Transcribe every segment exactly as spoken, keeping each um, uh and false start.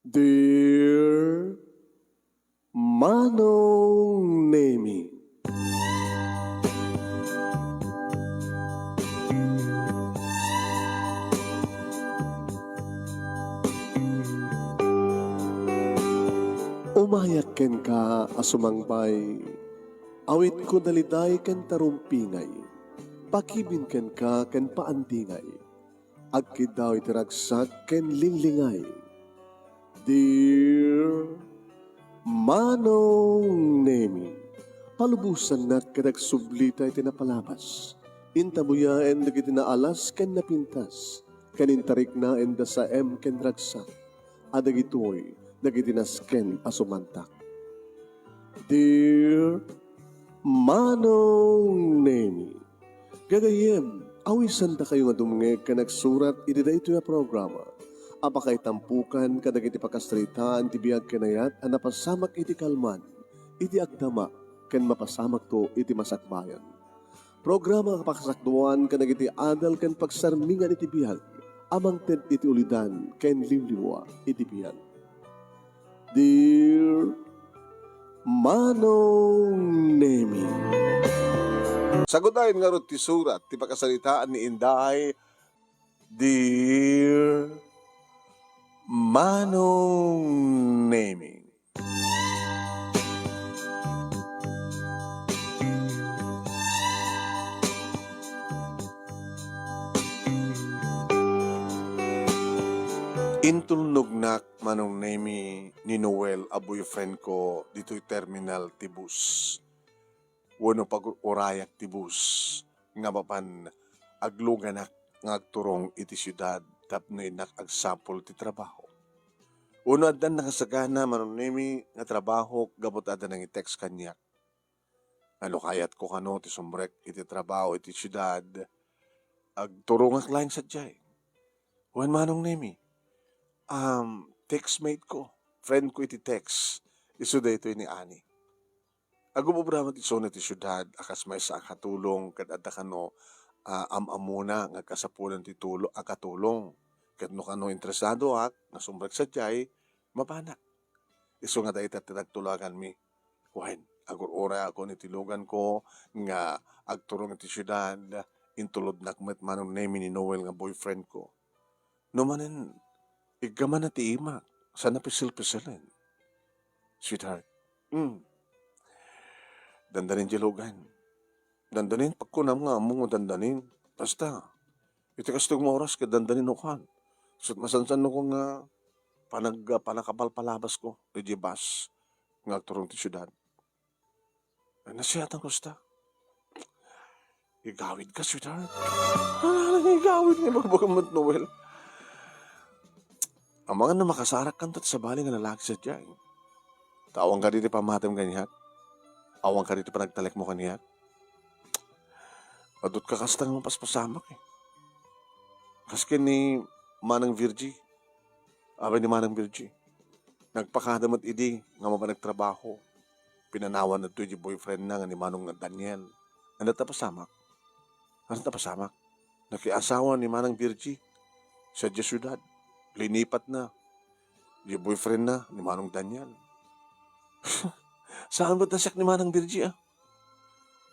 Dear Manong Nemi. Umayak kenka a sumangbay, awitko daliday ken tarumpingay, pakibin kenka ken paandingay. Agkiddaw iti ragsak ken linglingay. Dear Manong Nemi, palubosannak ket agsublita iti napalabas. Intabuyaen dagiti naalas ken napintas, ken intariknaenda saem ken ragsak. A dagitoy dagiti nasken a sumantak. Dear Manong Nemi, gagayyem, awisandakayo nga dumngeg ken agsurat iti daytoy a programa a pakaitampokan kadagiti pakasaritaan ti biag ken ayat a napasamak iti kalman, iti agdama, ken mapasamakto iti masakbayan. Programa a pakasakduan kadagiti adal ken pagsarmingan iti biag a mangted iti ulidan ken liwliwa iti biag. Dear Manong Nemi. Sagudayen ngarud ti surat ti pakasaritaan ni Inday, Dear Manong Nemi. Intulnognak, Manong Nemi, ni Noel a boyfriend ko ditoy terminal ti bus. Wenno pag-urayak ti bus nga mapan agluganak nga agturong iti siudad tapno innak agsapul ti trabaho. Wenno addan nakasagana, Manong Nemi, nga trabaho gapu ta adda nangi-text kaniak. Ano kayatko kano ti sumrek iti trabaho iti siudad? Agturongak laeng sadiay. Wen, Manong Nemi, um, textmate ko, friend ko iti text, isu daytoy ni Ani. Agub-ubra met isuna iti siudad a kas maysa a katulong ket adda kano a am-ammona nga agkasapulan ti tulo-, a katulong. Ket no kano interesadoak nga sumrek sadiay, mapanak. Isu nga dayta ti nagtulaganmi. Wen, agur-urayakon iti luganko nga agturong iti siudad, intulodnak met, Manong Nemi, ni Noel nga boyfriend ko. No manen, iggamana ti imak, saan a pisil-pisilen. Sweetheart, mm. Dandanin diay lugan. Dandanin, pagkunam nga ammom nga dandanin. Basta, iti kastoy nga oras ket dandanin no kan. Ket masansan no kan nga panag-, panakapalpalabas ko, idiay bus, nga agturong ti siudad. Ay, nasiatan ko sta. Igawid ka, sweetheart. Ah, igawid nga ibagbaga met, Noel. Amangan no makasarak kanto ti sabali nga lalaki sadiay. Ta awan kadi ti pammatim kaniak? Awan kadi ti panagtalekmo kaniak? Adut ka kasta nga mapaspasamak eh. Kas ken ni Manang Virgie. Abay ni Manang Virgie. Nagpakada met idi nga mapan agtrabaho. Pinanawan daytoy di boyfriend na nga ni Manong Daniel. Ania ti napasamak? Ania ti napasamak? Nakiasawa ni Manang Virgie sadiay siudad. Linipat na. Di boyfriend na ni Manong Daniel. Saan met a siak ni Manang Virgie, ah?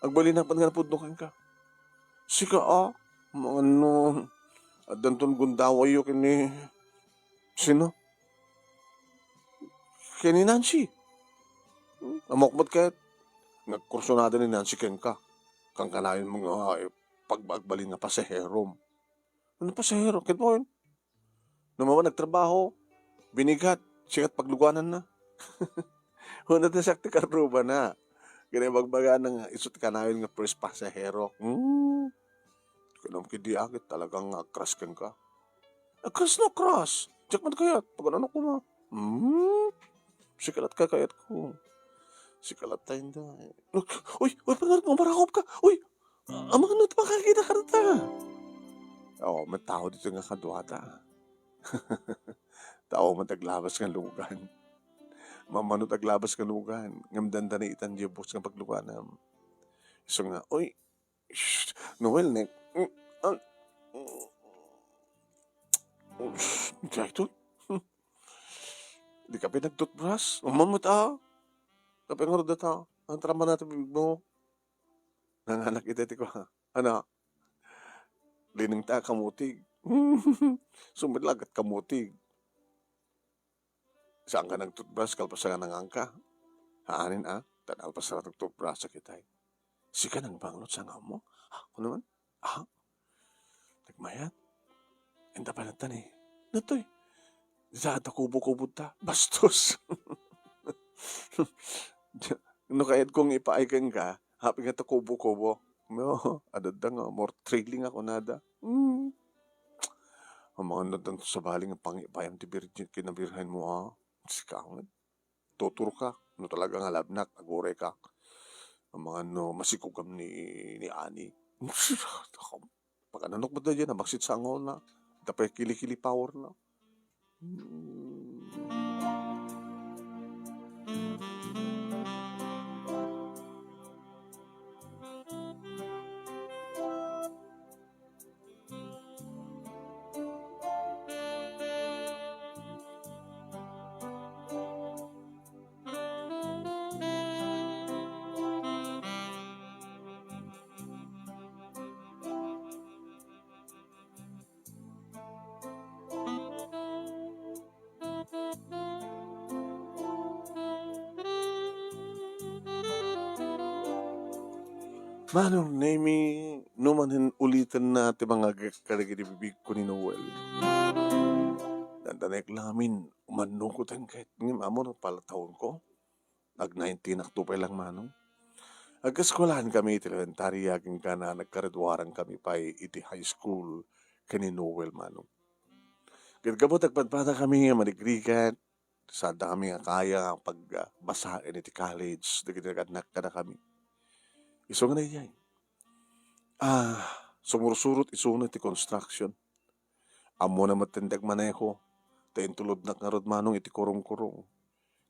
Agbalinak met nga napudno kenka. Sika, ah? Mano, addanton gundawayyo ken ni, sino? Ken ni Nancy. Hmm? Ammok met ket, nagkursunada ni Nancy kenka. Kankanayon mo nga, eh, pag-, agbalin nga pasaherom. Ano pasahero? Ket mo, no mapan agtrabaho, binigat, sika ti paglugananna. Wen, ta siak ti karrubana. Ket ibagbagana nga isu ti kanayon nga first pasahero. Hmm. Kunam ket di agit talagang nga agkras kenka. Agkras no agkras. Diak met kayat. Pagano koma. Hmm. Sika lat kakayatko. Sika lat ta, Inday. Uy, uy, pangarap mo, marakop ka. Uy, amangan no ti makakita ka rita. Oo, met tao dito nga kaduata. Tao met aglabas nga lugan. Mamano ti aglabas nga lugan, ngem dandani itan diay bus nga pagluganam. Isu nga, uy, shh, Noel, ne, mm, ah, mm, shh, daytoy. Dika pay nag-toothbrush? Umamot a. Apay ngarud dayta? Antaramana ti bibigmo. Nanganak ita ti kua. Ana, linengta a kamutig. Sumilagad kamutig. Saanka nag-toothbrush kalpasan nga nanganka? Haanen a, ta nalpasan a nag-toothbrush a kitay. Sika nagbanglot sa nga ammo? Ah, kuno man? Ah, nagmayat? Enta pay nattan eh. Natoy. Dita adda kubo-kubo ta. Bastos. No kayat kong ipaay kenka, happy nga ta kubo-kubo. No, adda nga more thrilling a kunada. Hmm. Amangan no addanto sabali nga pangipayam ti birgin, kinabirhen mo, ah. Sika nga. Tuturka. No talaga nga labnak, aguray ka. Amangan no masikugam ni, ni Ani. Pakananok ba daydiay, nabaksit sa angawna. Tapay kili-kili power na. Hmm. Manong Nemi, no man hen ulitenna ti mangagek kadagiti bibigko ni Noel. Dandanek lamin, umannukoten ket ngem ammo no pala taonko. Ag nineteen akto pay lang, Manong. Agkaeskuelahan kami iti elementarya, agingga nagkagraduaran kami pay iti high school ken ni Noel, Manong. Ket gapu ta agpadpada kami nga manigrigat, saanda kami nga kaya nga pagbasaen iti college dagiti nag-annak kadakami. Isu nga daydiay. Ah, sumursurot isuna ti construction. Ammona met ti agmaneho, ta intulodnak ngarud, Manong, iti kurong-kurong.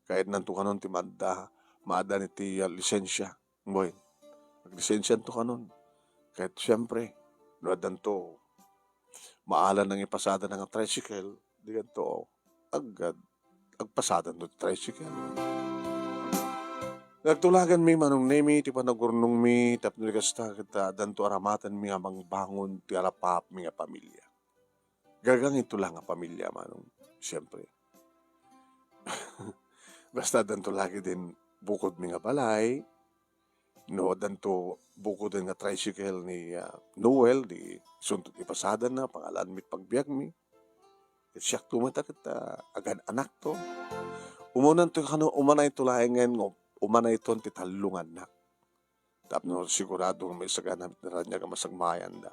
Kayatnanto kanon ti maadda, maaddaan iti, ah, lisensia. Wen, aglisensianto kanon. Ket siempre, no addanto maalan nga ipasadana nga tricycle, dikanto ag-, agpasadanto ti tricycle. Nagtulaganmi, Manong Nemi, ti panagurnongmi tapno di kasta ket, ah, addanto aramatenmi nga mangbangon ti arapaapmi nga pamilya. Gaganginto la nga pamilya, Manong, siempre. Basta addanto la ketdin bukodmi nga balay, no addanto bukoden nga tricycle ni, ah, Noel, di isunto ti pasadana, pangalanmi ti pagbiagmi. Ket siakto met a ket, ah, agan-anakto. Umanayto kano, umanayto laengen nga umanayton ti tallo nga annak. Tapno sigurado nga maisagana met ti raniag a masagmayanda.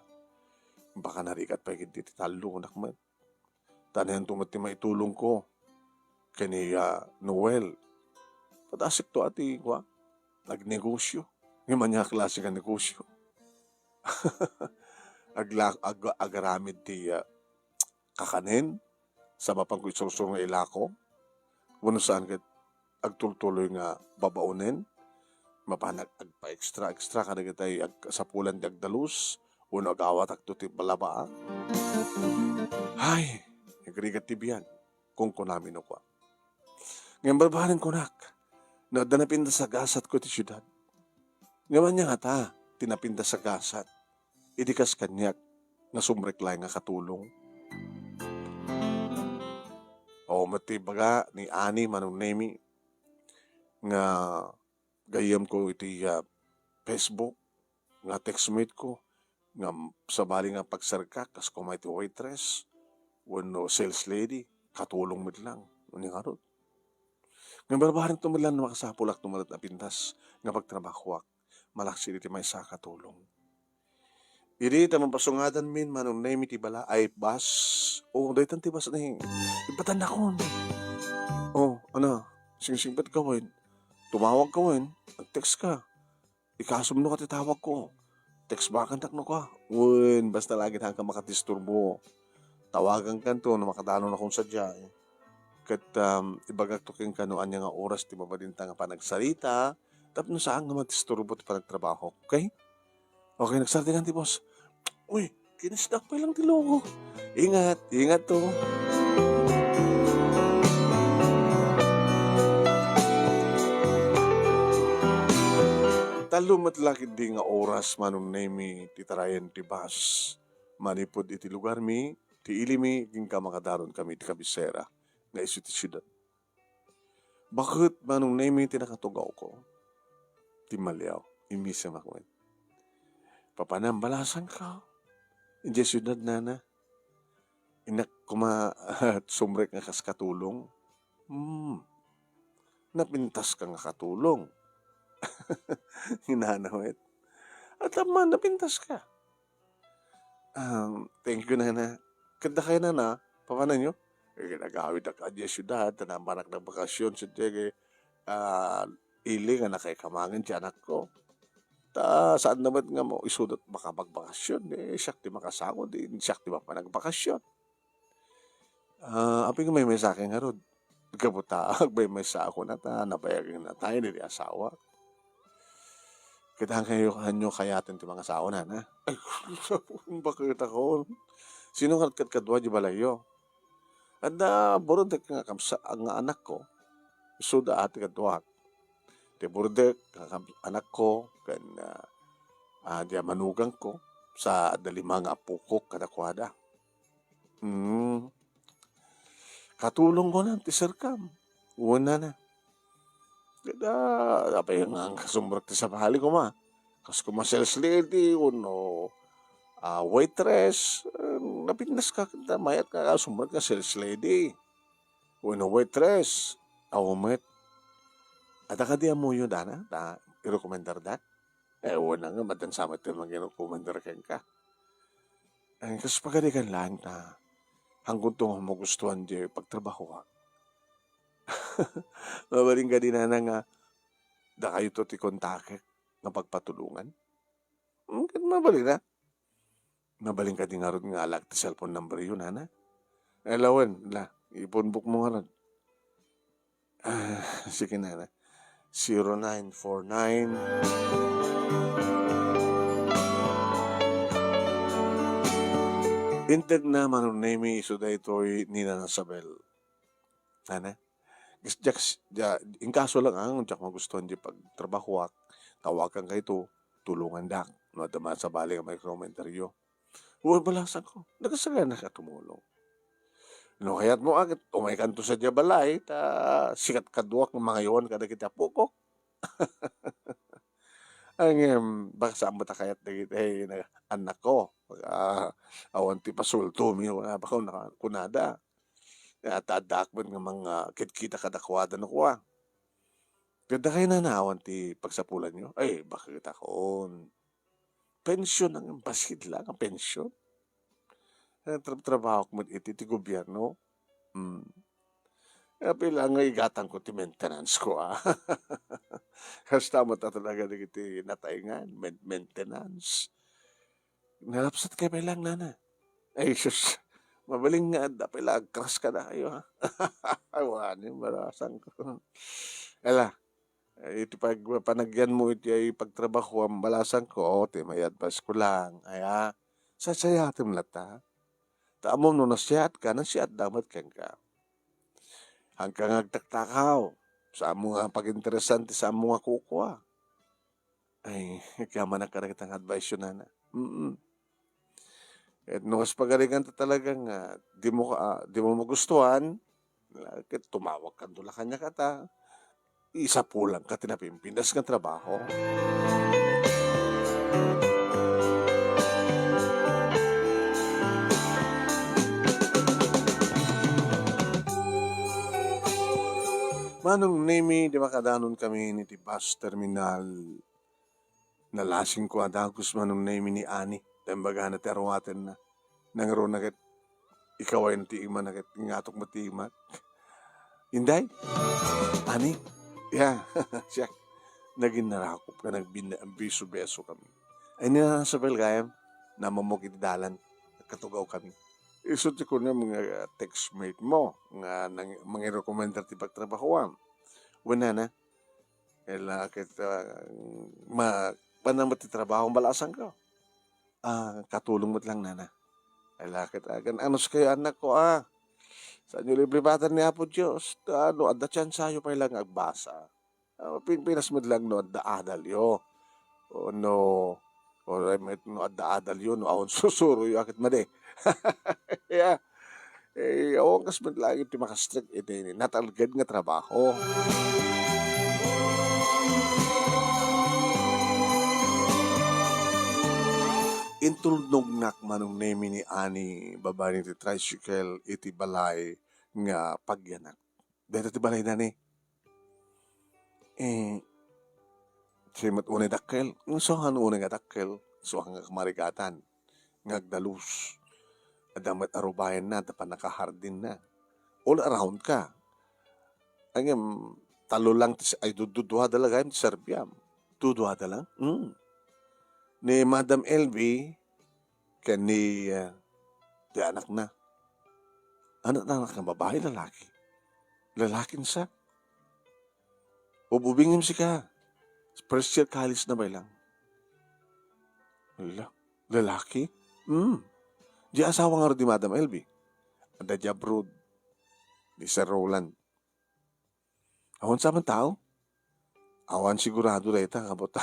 Baka narigat pay ketdi ti tallo nga annak met. Ta nayanto met ti maitulongko ken ni, ah, Noel. Padasekto a ti, kua, agnegosio. Ngem ania a klase nga negosio? Agla-, ag-, agaramid ti, ah, kakanen, sa mapanko isursuro nga ilako, wenno saan ket agtultuloy nga babaonen, mapan ag-, agpa-extra-extra kadagiti ag-, kasapulan ti agdalus, wenno agawatakto ti balabaa. Ay, agrigat ti biag, kunkunami no kua. Ngem barbareng kunak, no adda napintas a gasatko iti siudad. Ngem ania ngata ti napintas a gasat? Idi kas kaniak nga sumrek laeng nga katulong. Awan met ti ibaga ni Ani, Manong Nemi, nga gayyemko iti, ah, Facebook, nga textmate ko, nga sabali nga pagserkak, kas koma iti waitress, wenno sales lady, katulong met lang, ania ngarud. Ngem barbarengto met lang no makasapulak no mayat napintas nga pagtrabahoak. Malaksid iti maysa a katulong. Idi ta mapasungadanmin, Manong Nemi, ti bala-, ay, bus. O, daytan ti bus ni, ibatannakon. O, ana, singsingpet ka wen. Tumawag ka wen. Nag-text ka. Ikasumno ka ti tawag ko. Text back-annak no ka. Wen, basta lagi ta ka makadisturbo. Tawagan kanto no makadanonakon sadiay. Ket, um, ibagakto kenka no ania nga oras ti mabalinta nga panagsarita, tapno saan nga madisturbo ti panagtrabahok, okay? Okay, nagsarita kan ti boss. Uy, kinisdak pay lang ti logo. Ingat, ingat to. Tallo met la ketdi nga oras, Manong Nemy, ti tarayen ti bus manipud iti lugarmi, ti ilimi, agingga makadaron kami iti kabisera nga isu ti siudad. Baket, Manong Nemy, ti nakatugawko. Timmaliaw, immisemak met. Papanam, balasangko. Idiay siudad, nana. Innak koma sumrek nga kas katulong. Hmm. Napintaska nga katulong. Inana met. At man, napintaska. Um, thank you, nana. Ket dakayo, nana, papananyo? Eh, nagawidak idiay siudad, ta napanak nagbakasyon sadiay, ah, ili nga nakaikamangen ti anakko. Ta saan na met nga mo-, isuda ti makapagbakasyon, eh, siak ti makasangod, eh, siak ti mapan nagbakasyon. Ah, apay nga maymaysaak ngarud? Gapu ta agmaymaysaak, kuna ta nabayagen na tayo ni asawa. Kita kayo, hanyo kayaten ti mangasawa, nana? Ay, baket ako. Sino nga kadkadua di balayyo? Adda burdek nga kabsa-, nga anakko. Isuda a ti kaduak. Ti burdek nga kab-, anakko, ken, ah, ah, di a manugangko, sa adda lima nga apokok kadakuada. Hmm. Katulong ko na ti serkam. Wen, nana. Kada, apay nga kasumrek ti sabali koma. Kas koma sales lady, wenno, ah, waitress, eh, napintaska, mayat nga kasumrek nga sales lady. Wenno waitress, aw met. Adda kadi ammoyo, nana, ta irekomendarda? Eh, wen nga, madansa met ti mangirekomendar kenka. Eh, kas pagarigan laeng ta, hanggonto nga magustuhan ti pagtrabahoak. Mabalin kadi, nana, nga dakayo to ti kontakek nga pagpatulongan? Hmm, ket mabalin a. Mabalin kadi ngarud nga alaek ti cellphone number yo, nana? Eh, lawen, la, ipunbok mo ngarud. Ah, sige, nana. Zero nine four nine. Intedna, Manong Nemy, isu daytoy ni Nana Sabel. Nana? Is-, diak s-, dia-, inkaso lang ang diak magustuhan di pagtrabahoak, tawagan kayto, tulongandak. No, adda man sabali nga mairekomendaryo. Uy, balasangko, nagasaganak a tumulong. No kayatmo, a, ket umaykanto sadiay balay, ta sika ti kaduak nga mangayowan kadagiti apokok. Ngem, baka saan met a kayat dagiti, eh, na-, annakko. Ah, awan ti pasultomi, kuna-, kuna-, kunada. Adda-addaak met nga mangkitkita kadakuada no kua. Ket dakayo, nana, awan ti pagsapulanyo? Ay, baket akon. Pension, ang bassit la nga pension. Eh, tra-, trabahoak met iti, iti gobierno. Hmm. Apay la nga igatangko ti maintenance ko, a. Kasta met a talaga dagiti nataengan, men-, maintenance. Nalapsat kay pay lang, nana. Ay, sus. Mabalin nga adda pay la agkras kadakayo, a. Ay, wani, balasangko. Ala, iti pag-, panagyanmo iti ay pagtrabahoam, balasangko, ti may advice ko lang, ay, a, sasayatem latta. Ta ammom no nasayaatka, nasayaatka met kenka. Haanka nga agtaktakaw, saanmo nga paginteresan ti saanmo nga kukua. Ay, agyamanak kadagita nga advice yo, nana. Mm. Ket no kas pagarigan ta talaga nga dimo ka, ah, dimo magustuhan, ket tumawagkanto la kaniak ta isapulanka ti napimpintas nga trabaho. Manong Nemy, di makadanon kami iti bus terminal. Nalasingko a dagus, Manong Nemy, ni Ani, ta imbagana ti aruatenna. Nangruna ket ikawayna ti imana ket ingatok met ti imak. Inday? Ani? Ya, siak. Nagin narakop ken nagbin-, biso-beso kami. Ay, ni Nana Sabel gayam, namamok iti dalan, katugaw kami. Isu ti kunam nga textmate mo, nga nang-, mangirekomendar ti pagtrabahoam. Wen, nana, ila ket, ah, ma-, panam ti trabaho, balasangko. Ah, katulong met lang, nana. Ay, la ket, ah, kan-, anus kayo, anak ko, ah. Saanyo liblibatan ni Apo Dios. Ta, no adda tsansayo pay lang nga agbasa. Ah, pin-, pinas met lang no adda adalyo. O no, o met no adda adalyo, no awan susuroyo, a ket madi. Ya. Eh, awan kas met laeng ti makastrek iti natalged nga trabaho. Intulnognak Manong Nemi ni Ani babaen iti tricycle iti balay nga pagyanak. Dayta ti balayda ni. Eh, siya met unay dakkel. Ngem saan unay nga dakkel? Saan nga kamarigatan nga agdalus. Adda met a rubayanna, adda pannakahardinna. All around ka. Ngem, tallo lang ti s-, ay, du-, duduada lang gayam ti serbiam. Duduada lang? Mm. Ni Madam L B, ken ni, ah, ti anakna. Anakna, anakna, babae, lalaki? Lalaki sa. Ububingem sika. First year college na bay lang. Hala, lalaki? Hmm. Di asawa nga di Madam L B. Adda di abroad. Ni Sir Roland. Awan sa man tao? Awan sigurado dayta, kabot.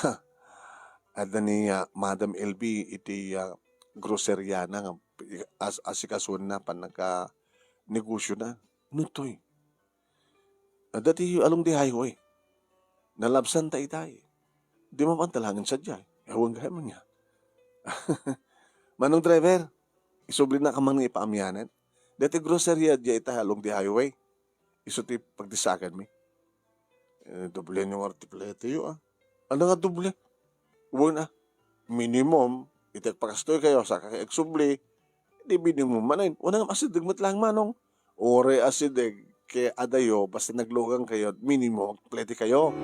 Adda ni, ah, Madam L B iti, ah, groceryana nga as-, asikasuanna, pannaka-negosyona. Nutoy. Adda ti along di highway. Nalabsan ta itay. Di mapan ta langen sadiay. Awan gayam nga. Manong driver, isubli na ka man nga ipaamianan. Dati grocery a diay ita along di highway. Isu ti pagdisakanmi. Eh, doble nga ti plete yo, ah. Ano nga doble? Wen, ah. Minimum, iti agpakastoy kayo, sa kay agsubli, di minimum manen. Wen nga asideg met lang manong. Ore asideg, kay adayo, basta naglugang kayo, minimum, plete kayo.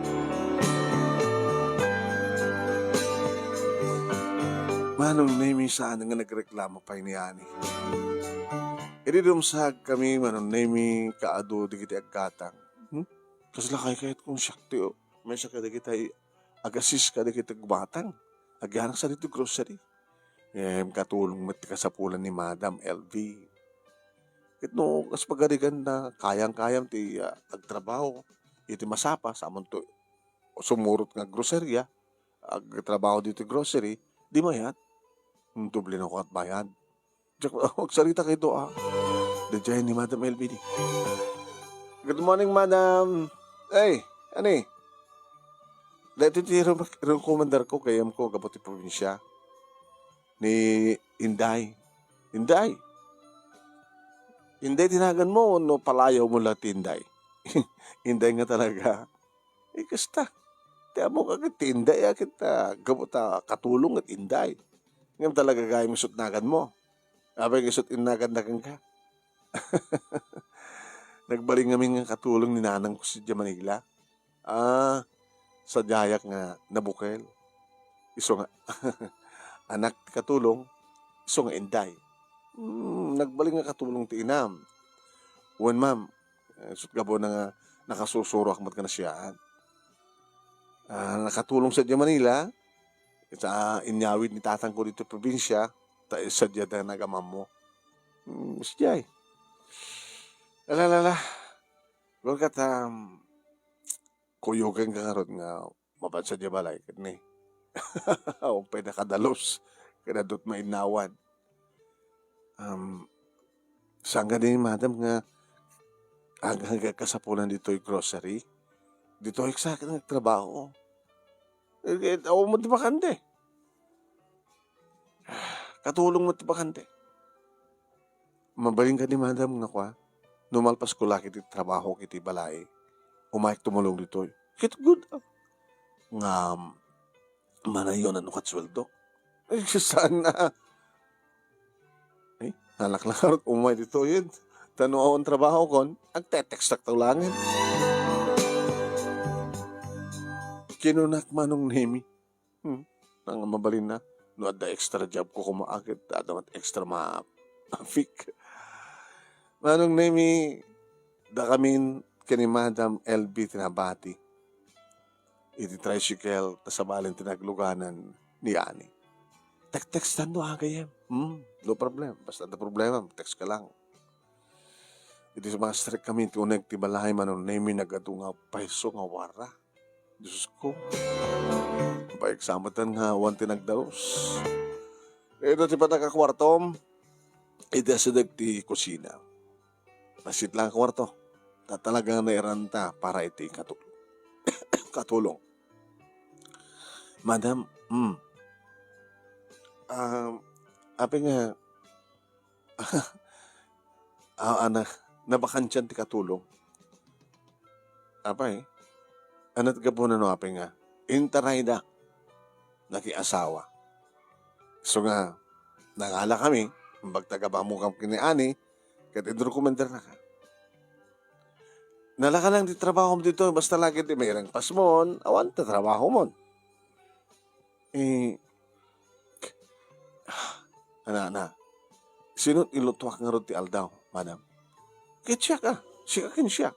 Manong Nemi saan nga nagreklamo pay ni Ani. Idi dumsag kami, Manong Nemi, kaadu digiti aggatang. Hmm? Kasla kay kayat kong siak ti, oh. May siya kadagitay agasis kadagiti agbatang. Agyanak sa dito grocery. Em, katulong met ti kasapulan ni Madam L V. Ket no, kas pagarigan na, kayang-kayam ti, ah, agtrabaho. Iti masapa, sa amonto sumurot nga groceria, agtrabaho dito grocery, di mayat. Hmm, doble na ko at bayad. Diak, agsarita kayto, ah. Daydiay ni Madam L B D. Good morning, Madam. Ay, ani? Daytoy ti rum-, recommender ko, gayam ko, gapu ti probinsya. Ni Inday. Inday. Inday tinagan mo, no palayaw mo lang ti Inday? Inday nga talaga. Eh, kasta. Ti ammok a ket ti Inday, a ket, ah, gapu ta katulong ket Inday. Ngem talaga gayam isut nagan mo. Apay nga isut innagan na kenka. Nagbalin ngamin nga katulong ni nanang ko sadiay Manila. Ah, sadiayak nga nabukel. Isu nga anak ti katulong, isu nga Inday. Hmm, nagbalin nga katulong ti inam. Wen, ma'am, eh, isut gapu na nga nakasusuroak met nga nasiaat. Ah, nakatulong sadiay Manila, ita inyawid ni tatang ko dito probinsya, ta sadiay da nagamammo. Hmm, sadiay. Ala, ala, ala. Wen ket, um, kuyogen ka ngarud nga mapan sadiay balay, ket ni. Awan pay nakadalus, ket adut mainnawan. Um, saan nga din, madam, nga ag-, ag-, kasapulan ditoy grocery? Ditoy sa akin nagtrabaho. Eh, eh, awan mo ti bakante. Katulong mo ti bakante. Mabalin ka ni madam nga kua, no malpas ko la iti trabaho iti balay, umayek tumulong ditoy. Ket good, ah. Ngam, manayon ano kat sweldo? Ay, saan na? Ay, anak lang harot umay ditoy. Ta no awan trabaho kon, agte-text ak tawlangen. Kinunak manong Nemi. Hmm. Nang mabalin na, no adda extra job ko, kumaagid, adda met extra ma-, mafik. Manong Nemi, dakamin ken ni Madam L B ti nabati iti tricycle, ta sabalen ti nagluganan ni Ani. Tek-textan do, agayem. Hmm, no problem. Basta adda problema, text ka lang. Iti sumastrek kami, ti uneg ti balay, Manong Nemi, nagadu nga payso nga wara. Diosko. Paiksamatan nga awan ti nagdalus. Ito ti panakakuartom, iti asideg ti kusina. Pasit lang a kuarto. Ta talaga nga nairanta para iti katu-, katulong. Madam, mm. Ah, apay nga, ah, ana, nabakantian ti katulong. Apay, anat gapu na no apay nga, intarayda, nakiasawa. So nga, nangala kami, imbag taga bamukam kini ani, ket idrukomender naka. Nalaka lang ti trabahom dito, basta lagi ti mairang pasmon, awan ta trabahomon. Eh, ana, ana. Sino ilutuak ngarud ti aldaw, madam? Ket siak, ah. Siak ken siak.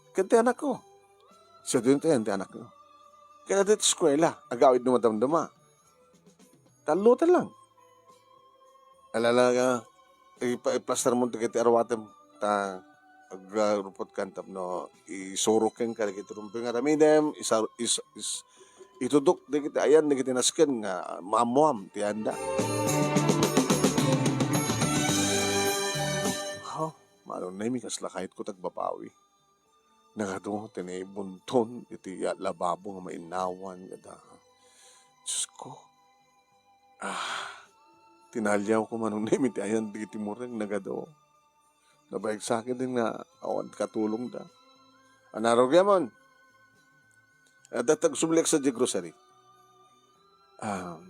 Ket ti anakko. Siak din ti, ti anakko. Ket adda ti eskuela, agawid no madamdama. Talloten lang. Alala nga, ipa-, iplastar mo dagiti arwatem, ta agarupot kan tapno isurok ken kadagiti rumbeng aramidem, isar-, is-, is-, itudok dagiti ayan, dagiti nasken nga maammoam ti anda. Ha? Manong Nemi, kasla kayatko ti agbabawi. Nagadu ti naibunton iti ya-, lababo nga mainnawan, kada. Diosko. Ah, tinaliawko, Manong Nemi, ti ayan dagiti mureng, nagadu. Nabayagsakit din nga awan katulongda. Ania rugiamon? Adda ti agsubliak sadiay grocery. Ah,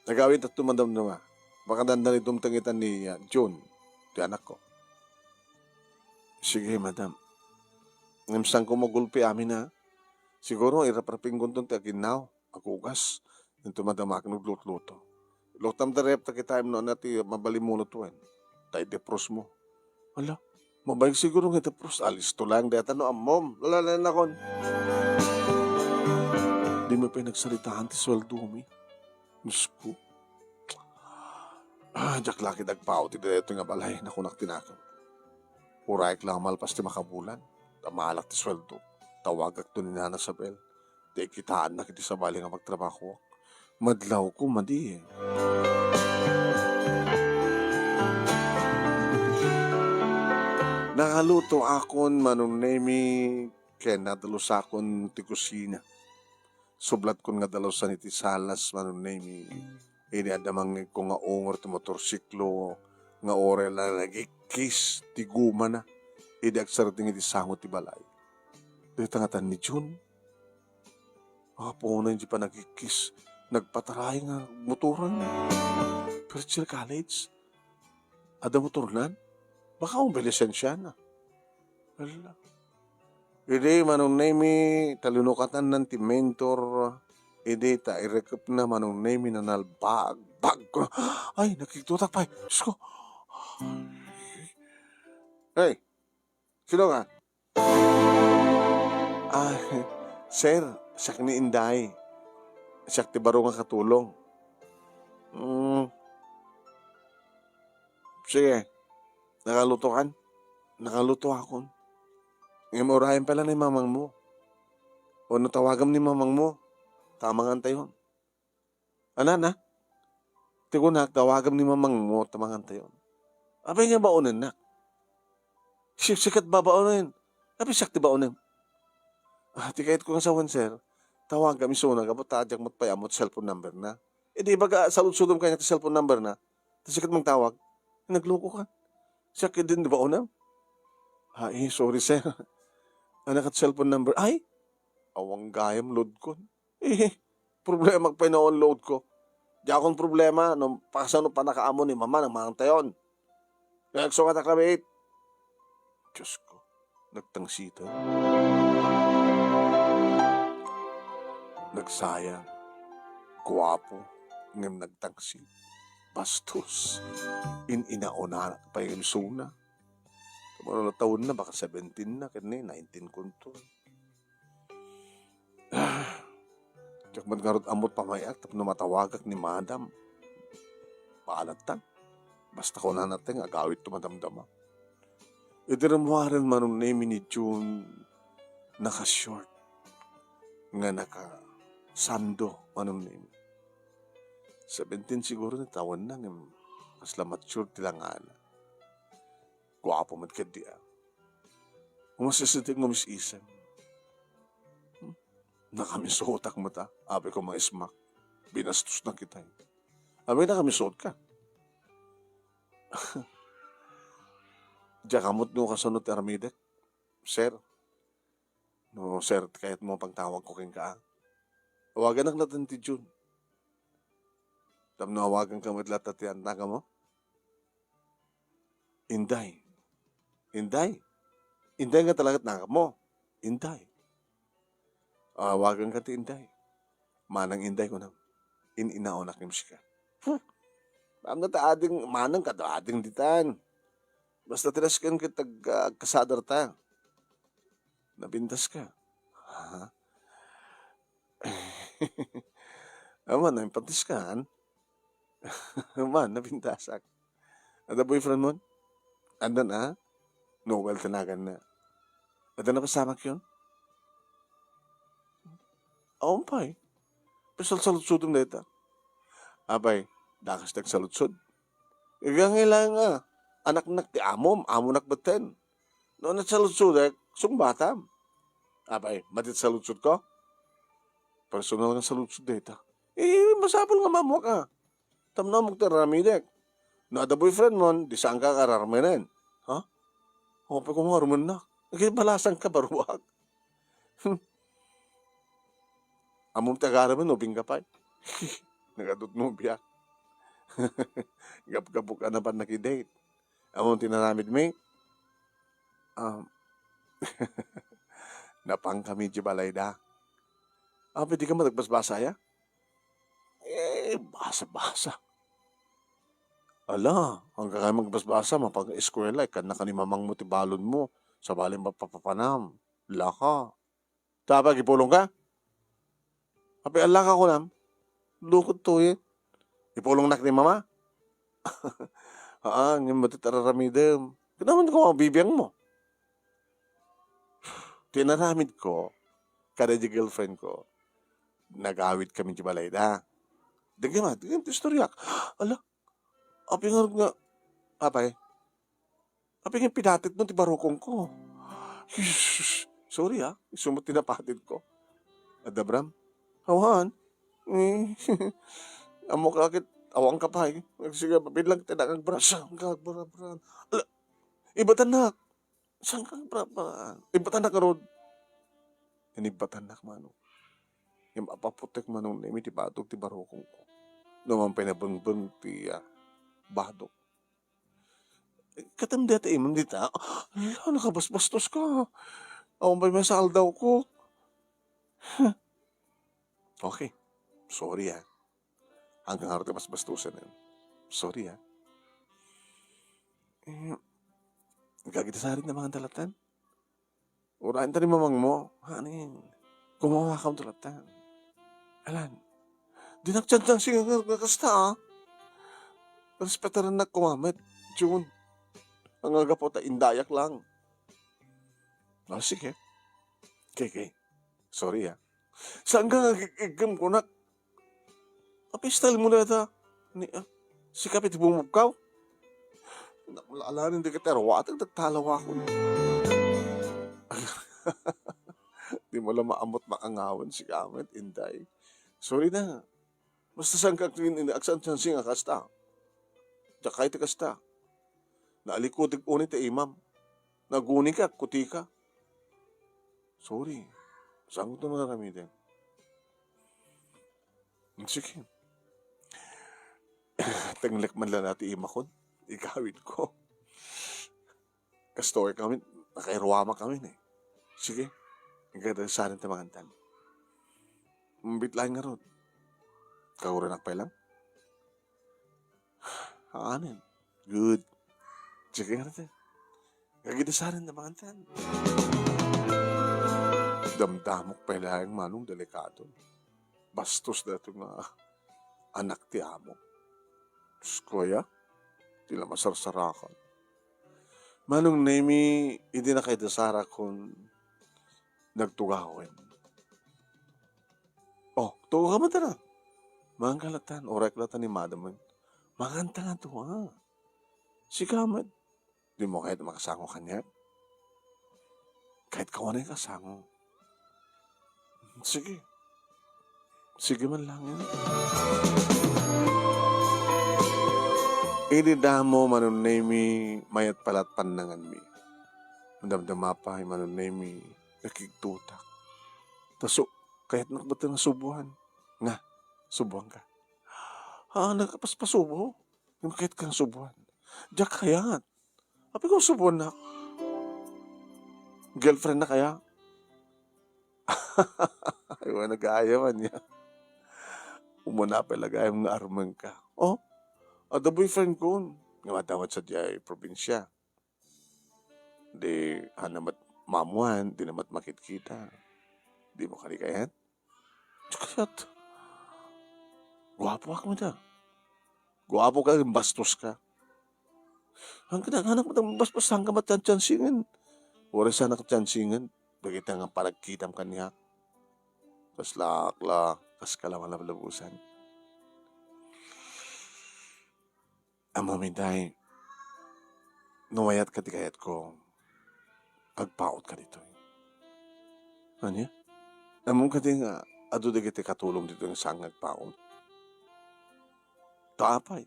agawid tatto madamdama. Baka dandani dumteng ita ni, ah, June, ti anakko. Sige, madam. Ngem saanko magulpi amin, ha? Siguro, iraprapinggonton ti aginnaw, agugas, inton madamaken aglutluto. Luktam ti ref ta kitaem no ania ti mabalin mo lutoen. Ta idefrost mo. Ala, mabain siguro nga idefrost. Alisto lang dayta no ammom. Lalalayan nakon. Dimo pay nagsaritaan ti sueldomi. Diosko. Ah, diak la ket agpaut iti daytoy nga balay, nakunak ti nakon. Urayek la malpas ti makabulan, ta maalak ti sueldo. Tawagakto ni Nana Isabel. Ti kitaannak iti sabali nga pagtrabahoak. Madlawko madi. Nakalutoakon, Manong Nemi, ken nadalusakon ti kusina. Sublatkon nga dalusan iti salas, Manong Nemi. Idi adda mangngegko nga ungor ti motorsiklo, nga uray la nagikkis ti gumana, idi agsardeng iti sango ti balay. Dayta ngatan ni June. Apo na iti panagikkis, nagpataray nga motoran. First year college. Adda motornan? Baka umay lisensiana. Ala. Idi Manong Nemi, talinukatannan ti mentor, idi ta irekepna Manong Nemi nanalbag. Bag! Ay, nakiktutak pay. Diosko. Hey, sino ka? Ah, sir, siak ni Inday. Siak ti baro nga katulong. Mm. Sige. Nakalutokan? Nakalutoakon. Ngem urayen pay la ni mamangmo. Wenno tawagam ni mamangmo. Ta mangantayon. Anana? Ti kunak, tawagam ni mamangmo ta mangantayon. Apay nga baonennak? Siksik ket babaonen. Apay siak ti baonem? Ah, ti kayatko nga sawen, sir. Tawagam isuna gapu ta diak met pay ammo ti cellphone number na. Idi ibaga, saludsodem kaniak ti cellphone number na. Ta siak ket mangtawag. Nagluko ka. Siak ket din di baonam? Ay, sorry, sir. Ania ket cellphone number? Ay! Awan gayam load kon. Eh, problema pay no awan load ko. Diakon problema no kasano pannakaammo ni mama nga mangantayon. Kaya agsukat a kabit. Diosko, nagtangsitan. Nagsayang. Guapo. Ngem nagtangsit. Bastos. In-inauna pay isuna. Kamano la taon na, baka seventeen na, ken ni nineteen kunto. Diak met ngarud ammo ti pamay-ak tapno matawagak ni Madam. Balattan. Basta kunana ti nga agawid ti madamdama. Idi rummuaren Manong Nemi ni June, naka-short. nga nakasando, manong Nemi. Seventeen siguro ni tawenna, ngem kasla mature ti langana. Guapo met ketdi, a. Umasisitik nga umis-isem. Hmm? Nakamisuotak met, a. Apay ko mangismak. Binastosnak itay. Apay, nakamisuotka. Diak ammo no kasano ti aramidek, sir. No, sir, kayatmo pagtawagko kenka, a. Awaganak latta ti June. Tapno awaganka met latta ti annakmo? Inday. Inday? Inday nga talaga ti annakmo? Inday. Awaganka ti Inday. Manang Inday, kunam. In-inaonak ngem sika. Huh! Manang ta ading, manang kada ading ditan. Basta ti nasken ket ag-, agkasadarta. Nabintaska. Ha? Aman, naimpantiskan. Aman, nabintasak. Adda boyfriend mo? Addan, a? Noel ti naganna. Adda napasamak yon? Awan pay. Pasalsaludsodem dayta. Apay, dakas ti agsaludsod. Iga nga ilan nga, anaknak ti amom, amonak metten. No, nagsaludsodek, sungbatam. Apay, madi ti saludsodko? Personal nga saludsod dayta. Eh, masapul nga maammoak, a. Tapno ammok ti aramidek. No adda boyfriend mon, di saanka a ararmenen. Ha? Apay ko nga armennak. Agay balasanka, baruak. Hmm. Ammom ti agaramen, nobingka pay. Nagadu ti nobiak. Gapgapok a napan nakidate. Ammom ti inaramidmi? Um, napangkami idiay balayda. Apay, dika met agbasbasa, a? Eh, basa-basa. Ala, haan ka kayat agbasbasa, mapag-eskuela, ikkannaka ni mamangmo ti balonmo, sabali mapapapanam. Laka. Tapno agipulongka? Apay, allaka kunam? Lukot to, eh. Ipulongnak ni mama? Haan, ngem madi ti araramidem. Kinamnam ko, bibiangmo. Ti inaramidko, kada di girlfriend ko, nagawidkami idiay balayda. Dagiti, dagiti istoryak. Ala, apay ngarud nga, apay, apay nga pinatitmo ti barukongko? Jesus, sorry, a, isu met ti napatitko. Adda bram? Awan. Eh, ammok la ket awanka pay. Sige, bilang ti nakagbra-, saan ka agbra-, bra-, ala, ibatannak. Saan ka agbra-, bra-, ibatannak ngarud. Inibatannak, manong. Ngem apaputek, manong Nemi, ti badog ti barukongko. No man pay nabengbeng ti, ah, badog. Katem dayta imam dita. Ala, nakabasbastoska. Awan pay met sa aldawko. Okay. Sorry, ah. Haan ka ngarud ti basbastosen. Sorry, ah. Eh, agagi ti sarin ti mangandalatan? Urayen ta ni mamangmo, honey. Kumawakam ti latta. Alan, dinak tiyan-tiyansing nga, nga kasta, ah. Respetarennak koma met, June. Ania gapu ta indayak lang. Ah, sige. Okay, okay. Sorry, ah. Saan ka nga gig-, giggem kunak? Apay, style mo dayta. Ni, ah, sika pay ti bumubkaw? Alaen, dika ti aruateg, nagtalawakon. Dimo la maammot maangawen, sika met, Inday. Sorry na. Basta saan ka agsansiansi nga kasta. Diak kayat ti kasta. Naalikutek unay ti imam. Nagunika, kutika. Sorry. Saanko ti aramiden? Sige. Tenglek man la ti imakon. Igawidko. Kastoy kami, nakairuamak kami, eh. Sige. Agagi ti sarin ti mangantan. Mabit laeng ngarud. Kauranak pay lang? Anen. Good. Sige nga natin. Agagi ti sarin ti mangantan. Damdamok pay laeng, manong, delikado. Bastos daytoy nga anak ti amo. Diosko, aya, ti la masarsarakan. Manong Nemi, idi nakaidasarakon nagtugawen. Tugaw ka met, ala. Mangan ka latan, uray ka latan ni madam. Mangan ta nga dua. Sika met, dimo kayat makasango kaniak? Kayat ka unay kasango. Sige. Sige man lang yan. Idi damo, Manong Nemi, mayat pala't pannanganmi. Damdama pay, Manong Nemi, nakigtutak. Ta su-, kayatnak met nga subuan. Nga, subuan ka. Ha, nagkapaspasubo? Ngem kayat kang subuan. Diak kayat. Apay ko subuan na? Girlfriend na kaya? Ay, wala gayam ania. Umuna pay la gayam nga armen ka. Oh, adda boyfriend ko. Nga madawat sa diay probinsya. Di, ano met, mamuan, di na met makitkita. Di mo kadi kayat? Di kayat. Guapo ak met a. Guapo ka, bastos ka. Ang kinakanak mo, bastos, saan ka matiantiansingan? Uray saan ka tiansingan, dagiti nga panagkitam kaniak. Kas laak la, kas ka la malablabusan. Ammom, Inday, no mayat ka ti kayatko, agpaut ka ditoy. Ania? Ammom kadi nga adu dagiti katulong ditoy nga saan nga agpaut? Ta apay,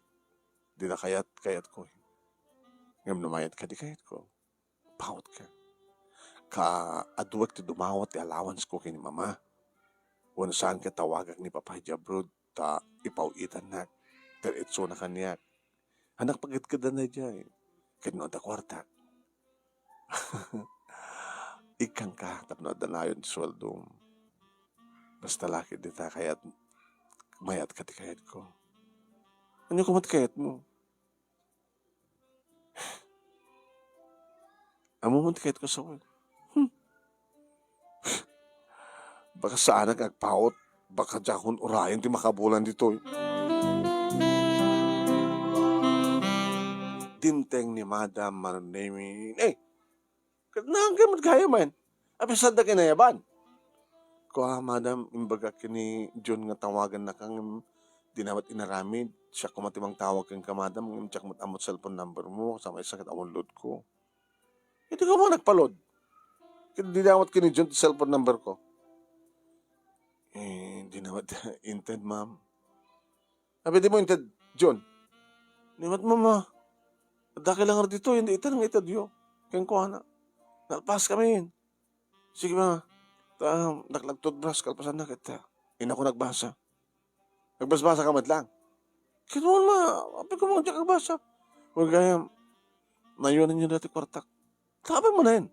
dina kayat, kayatko. Ngem no mayat ka ti kayatko, paut ka. Ka aduak ti dumawat ti allowance ko ken ni Mama. Wenno saan ket tawagak ni Papa idiay abroad ta ipaw-itannak. Diretsona kaniak. Hannak pagkedkeddan daydiay. Ket no adda kuartak, ikkanka tapno adda nayon ti sueldom. Basta la ket dita kayat, mayat ka ti kayatko. Ania koma ti kayatmo? Ammom ti kayatko sawen. Hmm. Baka saanak agpaut, baka diakon urayen ti makabulan ditoy. Dimteng ni Madam Manong Nemi, eh, ket naan kayo met gayam? Apay saanda kinayaban? Kua, Madam, imbagak ken ni John nga tawagannaka ngem dina met inaramid. Siak koma ti mangtawag kenka, Madam, ngem diak met ammo ti cellphone number mo, sa maysa ket awan load ko. Iti koma nagpa-load. Ket dina met ken ni John ti cellphone number ko. Eh, dina met inted, ma'am. Apay dimo inted, John? Ni met, Mama. Adda kay la ngarud ditoy, iti nga itedyo. Kenkuana. Nalpas kami. Sige, Mama. Ta, daklag toothbrush, kalpasanna ket, ah, inako nagbasa. Nagbasbasa ka met lang? Ket wen, Ma, apay koma diak agbasa? Wen gayam, nayonanyo dayta ti kuartak. Laban manen.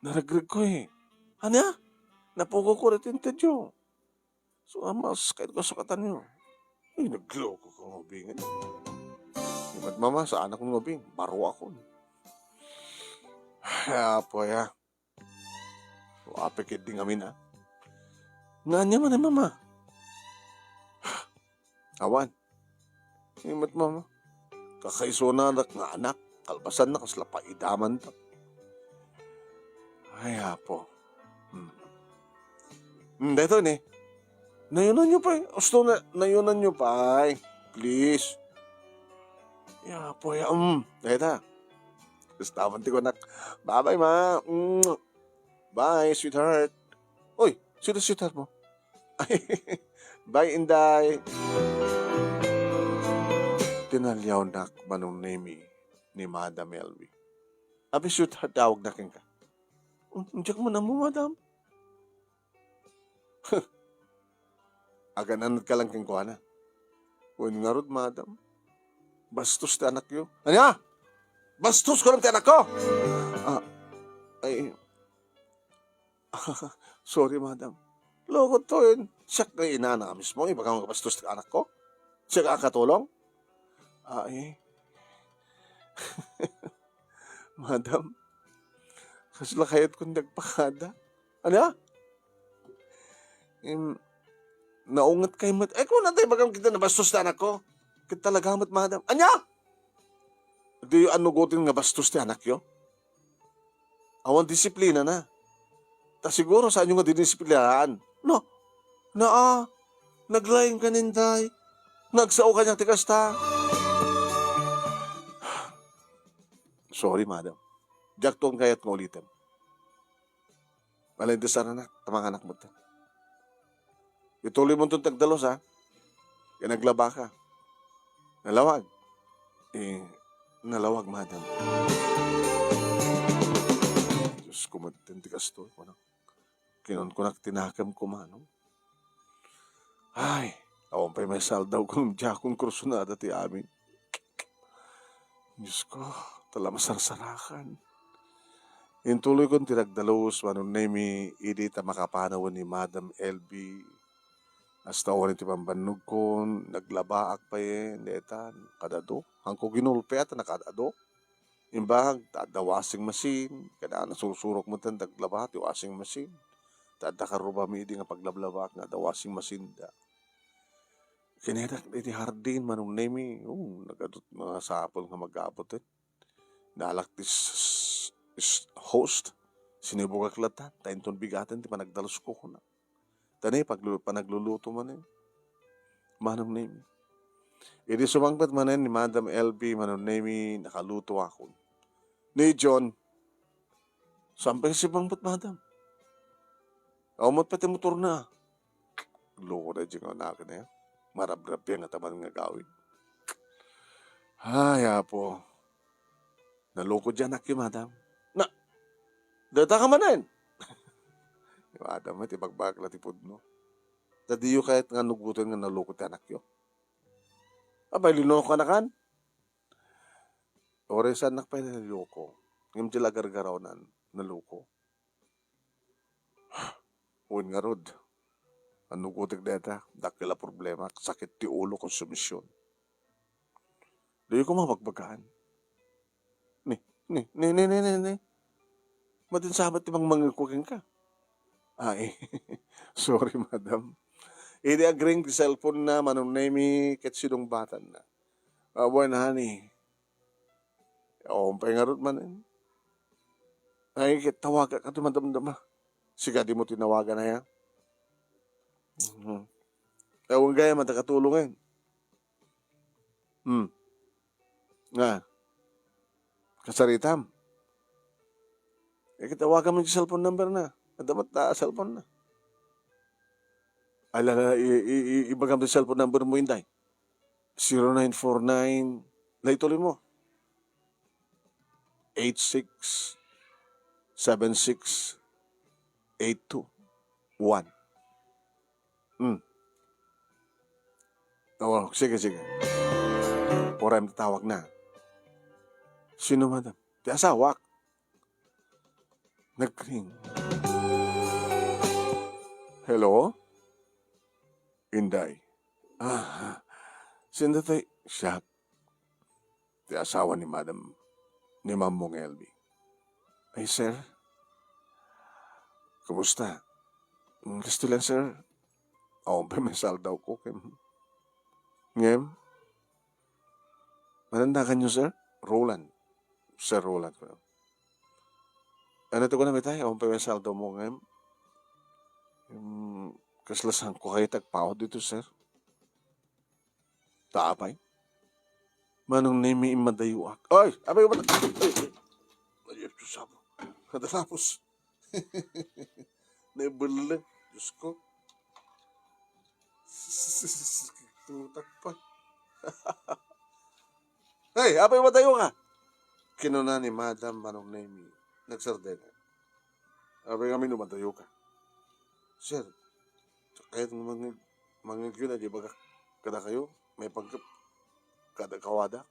Naregreg ko, eh. Ania? Napugawko dayta intedyo. So, a, mas kayatko a sukatanyo. Ay, nagloko ka nga ubing. Ni met, Mama, saanak nga ubing. Baruakon. Ay, apo, ya. O, apay ket di ngamin, a. Nga ania man, Mama? Awan. Ni met, Mama. Kakaisunanak nga anak, kalpasanna kasla paidamanto. Ay, apo. Hmm. Hmm, daytoy ni. Nayonanyo pay. Usto na, nayonanyo pay. Please. Ya, apo, ya, um. Dayta. Gusto man ti kunak. Bye-bye, Ma. Mm. Bye, sweetheart. Uy, sino sweetheart mo? Ay, bye, Inday. Tinaliawnak, Manong Nemi, ni Madam Elvie. Apay sweetheart tawagna kenka? Um, diak man ammo, Madam. Agan-anad ka lang kenkuana. Wen ngarud, Madam, bastos ti anakyo. Ania? Bastos ko lang ti anakko? Ah, ay, sorry, Madam. Lokot to, eh. Siak nga inana mismo, ibagam nga bastos ti anakko? Siak a katulong? Ay. Madam, kasla kayatkon ti agpakada. Ania? Em, naunget kay met. Ay, kuna tayo, bagam kita nabastos ti anakko. Ket talaga met, Madam. Ania? Diyo anugoten nga bastos ti anakyo? Awan disiplinana. Ta siguro, saanyo nga didisiplinaan? No? Naa, naglaing ka, Inday. Nagsao kaniak ti kasta. Sorry, madam. Diakto kayat nga ulitem. Ala, inday saranak, ta manganak metten. Ituloy mo ton ti agdalus, ha? Kaya naglaba ka. Nalawag. Eh, nalawag, madam. Diyos ko, madam, ti kastoy, kunak. Kinunkunak ti nakemko, manong. Ay, awan pay maisaldawko ngem diakon kursunada ti amin. Diyos ko, tala masarsarakan. Intuloykon ti nagdalus, Manong Nemi, idi ta makapanawen ni Madam L B. Asta wen ti pambannogkon, naglabaak pay, eh, daytan, kadado. Hanko ginulpiat, nakadado. Imbag, ta adda washing machine, kada nasursurok metten ti aglaba ti washing machine. Ta adda karrubami idi nga paglablabaak nga adda washing machine da. Kinedak iti hardin, Manong Nemi, oh, nagadut masapul nga magabut, eh. Nalak ti s-, s-, host, sinibugak latta, ta inton bigaten ti panagdalusko, kuna. Ta ni paglu-, panagluluto manen, Manong Nemi. Idi sumangpet manen ni Madam L B, Manong Nemi, nakalutoakon. Ni John, saan pay sumangpet, Madam? Awan met pay ti motorna. Loko na di nga anak na yan. Marabrabian nga taman nga gawin. Ay, Apo. Naloko di anakyo, Madam. Na, data ka manen. Ni Madam, ti bagbag la ti pudno. Ta diyo kayat nga nugoten nga naloko ti anakyo. Abay, linoko na kan. Ore, saan nak pay naloko. Ngem di la gargarawnan, naloko. Wen ngarud, annugotek dayta, dakkel a problema, sakit ti ulo, konsumision. Diyo koma bagbagaan. Ni, ni, ni, ni, ni, ni, ni. Madin sabat ti mangmangegko kenka. Ay, sorry, madam. Idi agring ti cellphone na, Manong Nemi, ket sidungbatanna. Ah, wen, honey. Awan pay ngarud manen. Ay, ket tawagak ti madamdama. Sika dimo tinawagan aya? Mhm. Awan gayam a nakatulongen. Hmm. Nga. Kasaritam. Eh, ket tawagam ti cellphone number na. Adda met a cellphone na. Ay, la, la, i-, i-, i-, ibagam ti cellphone number mo, inday. Zero nine four nine, la, ituloy mo. Eight six seven six eight two one. Hmm. Oo, sige, sige. Uray tatawag na. Sino, madam? Ti asawak. Nagring. Hello? Inday. Ah, sino tay? Siak. Ti asawa ni Madam, ni Mamong Elvie. Ay, sir. Kumusta? Mm, kastoy lang, sir. Awan pay maisaldawko ken. Ngem? Manandakan niyo, sir? Roland. Sir Roland ko. Ano ti kunam itay? Awan pay maisaldawmo ngem? Mm, kasla sangko kayat ti agpaut ditoy, sir? Ta apay? Manong Nemi, immadayoak. Ay! Apay, ay, ay, ay, Diyos, Diyos, apo. Nadarapos. Naibelleng. Diyos ko. Tutak pa. Hey, apay, madayo ka? Kinuna ni Madam Manong Nemi. Nagsardeng. Apay ngamin no madayo ka? Sir, kayat nga mangeg-, mangegyo na di bagak kadakayo, may pagkap-, kada kawada.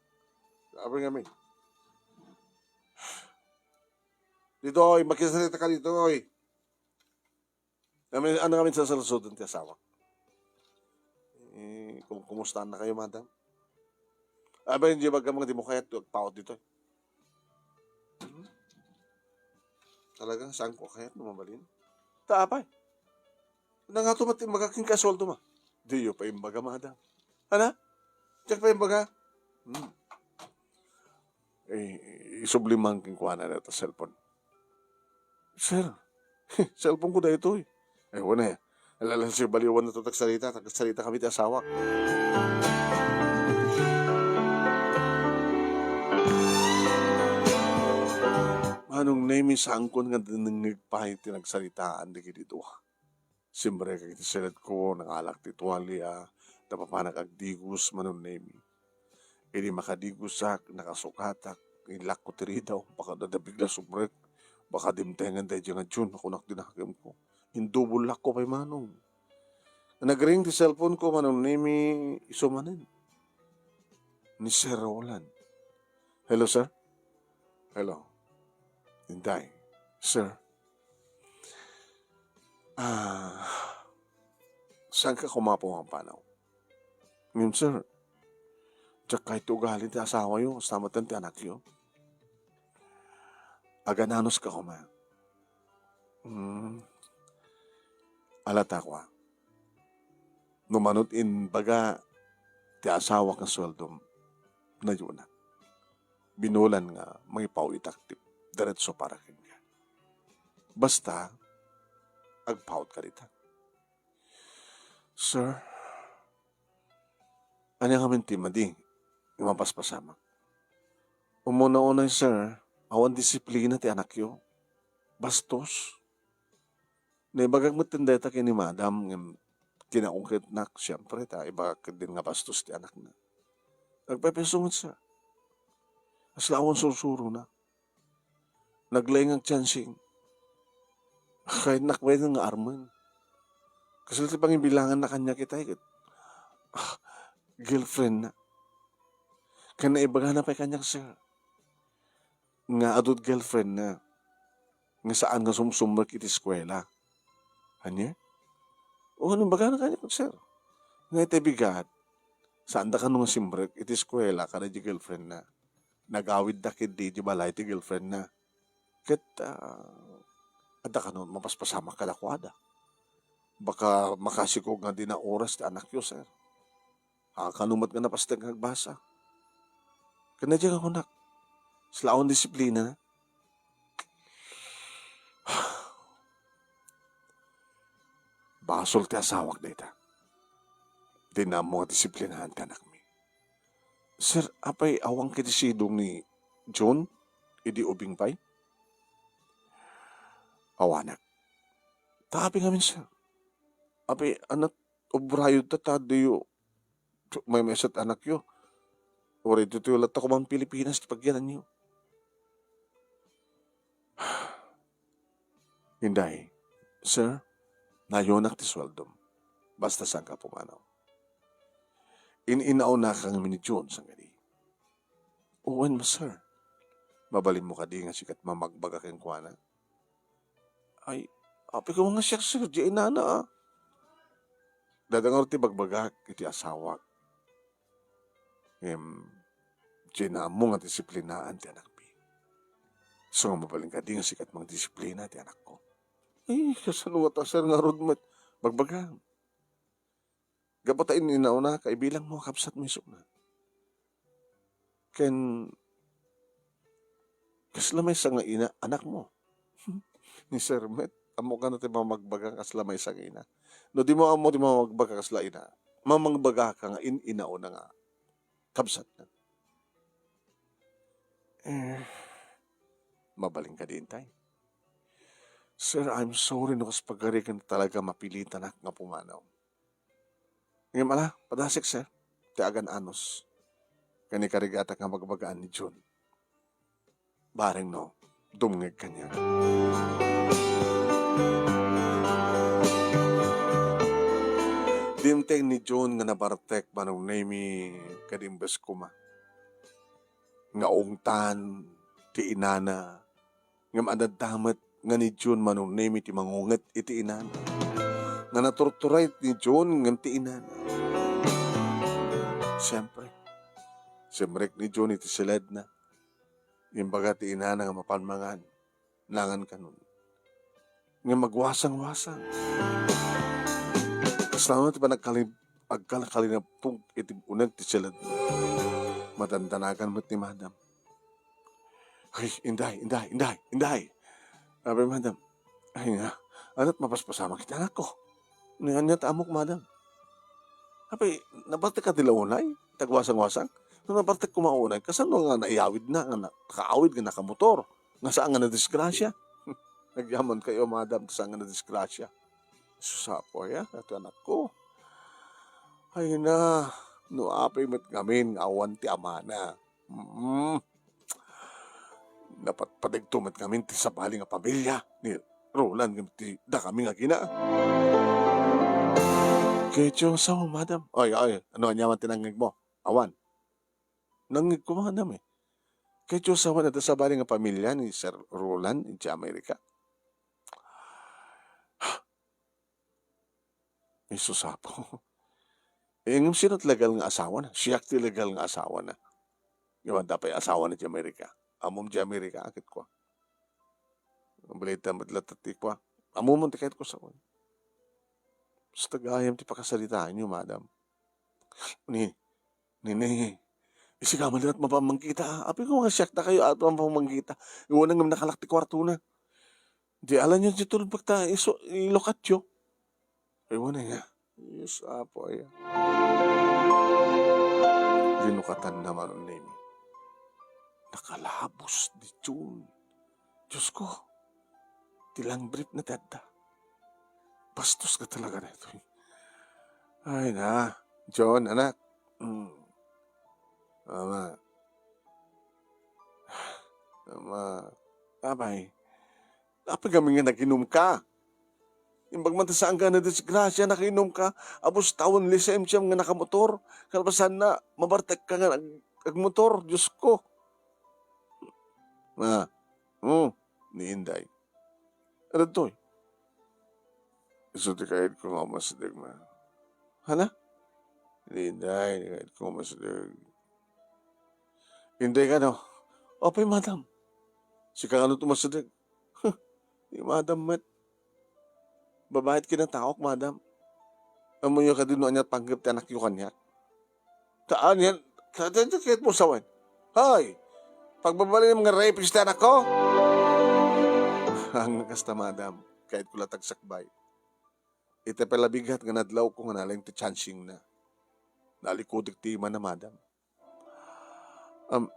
Apay ngamin. Ditoy, makisarita ka ditoy. Amin, ano ngamin sasalsudon ti asawa? Eh, kung kumustaanna kayo, madam? Abay, hindi ba ka mga di mo kayat agpaut ditoy? Hmm? Talagang saan ko kayat no mabalin? Ta apay. Nangato mat imbaga king kasweldo ma. Diyo pa imbaga, madam. Ana? Diyak pa imbaga? Hmm. Eh, isubli man king kuana na ta cellphone. Sir, cellphone ko daytoy. Ay, wala ya. Ala, ala, sir, baliwan na to tagsarita. Tagsarita kami ti asawak. Manong Nemi, saankon nga dinengngeg pay ti nagsaritaan dagiti dua. Simrekak iti siledko, nangalak ti tualia, napapanak agdigos, Manong Nemi. Idi makadigosak, nakasukatak, inlakko ti ridaw, baka nadabig la sumrek, baka dimtengen daydiay nga June, kunak ti nakemko. Indubollakko pay, Manong. Nagring ti cellphone ko, Manong Nemi, isu manen. Ni Sir Roland. Hello, sir? Hello. Inday. Sir. Ah, saanka koma pumapanaw? Ngem, sir, diak kayto ugali ti asawayo, kasta met ti anakyo. Agan-anos ka koma. Hmm. Ala ta kua. No manut imbaga ti asawak nga sueldom, nayonak. Binulan nga mangipaw-itak ti diretso para kenka. Basta, agpaut ka dita. Sir, ania ngamin ti madi nga mapaspasamak? Umuna-unay, sir, awan disiplina ti anakyo. Bastos. Naibagak met dayta ken ni madam, ngem kinaungketnak, siempre, ta ibagak ketdin nga bastos ti anakna. Agpaypayso met, sir. Kasla awan sursurona. Naglaing agchancing. Kayatnak met nga armen. Kasla ti pangibilanganna kaniak itay ket, ah, girlfriendna. Ken naibagana pay kaniak, sir, nga adu ti girlfriendna nga saan nga sumsumrek iti eskuela. Ania? O, ano, imbagana kaniak, sir, nga itay bigat, saanda kano nga simrek iti eskuela kadagiti girlfriendna. Nagawidda ketdi iti balay ti girlfriendna. Ket, ah, adda kano mapaspasamak kadakuada. Baka makasikog nga dina oras ti anakyo, sir. Ah, kano met nga napasdek nga agbasa. Ken daydiay nga kunak, kasla awan disiplina. Basol ti asawak dayta. Dina ammo nga disiplinaan ti anakmi. Sir, apay awanka iti sidong ni June idi ubing pay? Awanak. Ta apay ngamin, sir? Apay, anak, obrayo ta, ta diyo maymaysa ti anakyo. Uray ditoy latta koma Pilipinas ti pagyananyo. Inday, sir, nayonak ti sueldom. Basta saanka pumanaw. In-inaonaka ngamin ni June, sangkadi. Wen, sir. Mabalinmo kadi nga sika ti mamagbaga kenkuana? Ay, apay koma nga siak, sir, diay inana, ah. Dada ngarud ti bagbagak iti asawak. Ngem, dina ammo nga disiplinaan ti anakmi. Isu nga mabalin kadi nga sika ti mangdisiplina ti anakko. Ay, kasano ngata, sir, ngarud met? Bagbagam. Gapu ta in-inaonaka, ibilangmo a kabsatmo isuna. Ken kasla maysa nga ina, anakmo. Ni sir met, ammok kano ti mamagbaga kasla maysa nga ina. No dimo ammo ti mamagbaga kasla ina, mamagbagaka nga in-inaona nga kabsatna. Eh, mabalin kadi, Inday? Sir, I'm sorry no kas pagarigan talaga mapilitanak nga pumanaw. Ngem ala, padasik, sir, ti agan-anos ken ikarigatak nga bagbagaan ni June. Bareng no, dumngeg kaniak. Dimteng ni June nga nabartek, Manong Nemy, ket imbes koma nga ungtan ti inana, ngem adda met nga ni June, Manong Nemy, ti mangunget iti inana. Nga naturturay ni June ngem ti inana. Siempre, simrek ni June iti siledna. Imbaga ti inana nga mapan mangan, nangan kanon. Ngem agwasang-wasang. Kasla no ti panagkalim-, agkalkalinabtog iti uneg ti siledna. Madandanagan met ni Madam. "Ay, Inday, Inday, Inday, Inday!" Abi ni Madam. "Ay nga, anat mapaspasamak iti anakko?" Ni ania ti ammok, madam? Apay, nabartek ka ti la unay? Ti agwasangwasang? No nabartek koma unay, kasano nga naiyawidna nga nakaawid nga nakamotor? Nga saan nga nadisgrasya? Nagyamankayo, madam, ta saan nga nadisgrasya. Sus, Apo, aya, ito anakko. Ay na, no apay met ngamin nga awan ti amana. Mm. Napatpadagto met ngamin ti sabali nga pamilia ni Roland ngem ti dakami nga agina. Ketyo, sao, madam? Ay, ay, ano aniaman ti nangngegmo? Awan. Nangngegko, madam, eh. Ketyo, sao, adda sabali nga pamilia ni Sir Roland iti Amerika? Jesus, Apo. Eh, ngem sino ti legal nga asawana? Siak ti legal nga asawana. Ngem adda pay asawana ti Amerika. Ammom ti Amerika, ket kua. Balita met latta ti kua. Ammom ti ket kua, sao. Basta gayam ti pakasaritaanyo, madam. Ni, ni, ni, isika man latta mapammangkita. Apay ko nga siak dakayo a mapammangkita. Iwan ngem nakalak ti kuartona. Di alanyo ti tulbek ta isu-, ilukatyo. Ay, wana nga. Yes, Apo, aya. Linukatanna man ni Nemi. Nakalabos ni Jun. Diyos ko, ti long brief na ti adda. Bastos ka talaga daytoy. Ay na, John, anak. Mm. Ama. Ama. Apay. Apay ngamin nga nag-inumka? Imbag man ta saan ka nadisgrasya, nakainumka. Abus tawen lisensiam nga nakamotor. Kalpasanna, mabartek ka nga nag-, agmotor. Diyos ko. Ma. Hmm. Ni Inday. Ano toy? Isu ti kaid ko nga umasdeg, ma. Hala? Ni Inday, ti kaid ko nga umasdeg. Inday kano? Apay, madam. Sika kano ti umasdeg? Huh, ni madam met. Babai ti kinataok, madam. Ammoyo kadi no ania panggep ti anakyo kaniak? Haan yan. Ket mo sawen. Hoy! Pagbabalinem nga rapist ti anakko? Haan nga kasta, madam. Kaid ko la ti agsakbay. Iti pay la bigat nga nadlawko nga nalaing ti chancing na. Nalikudik ti imana, madam. Am,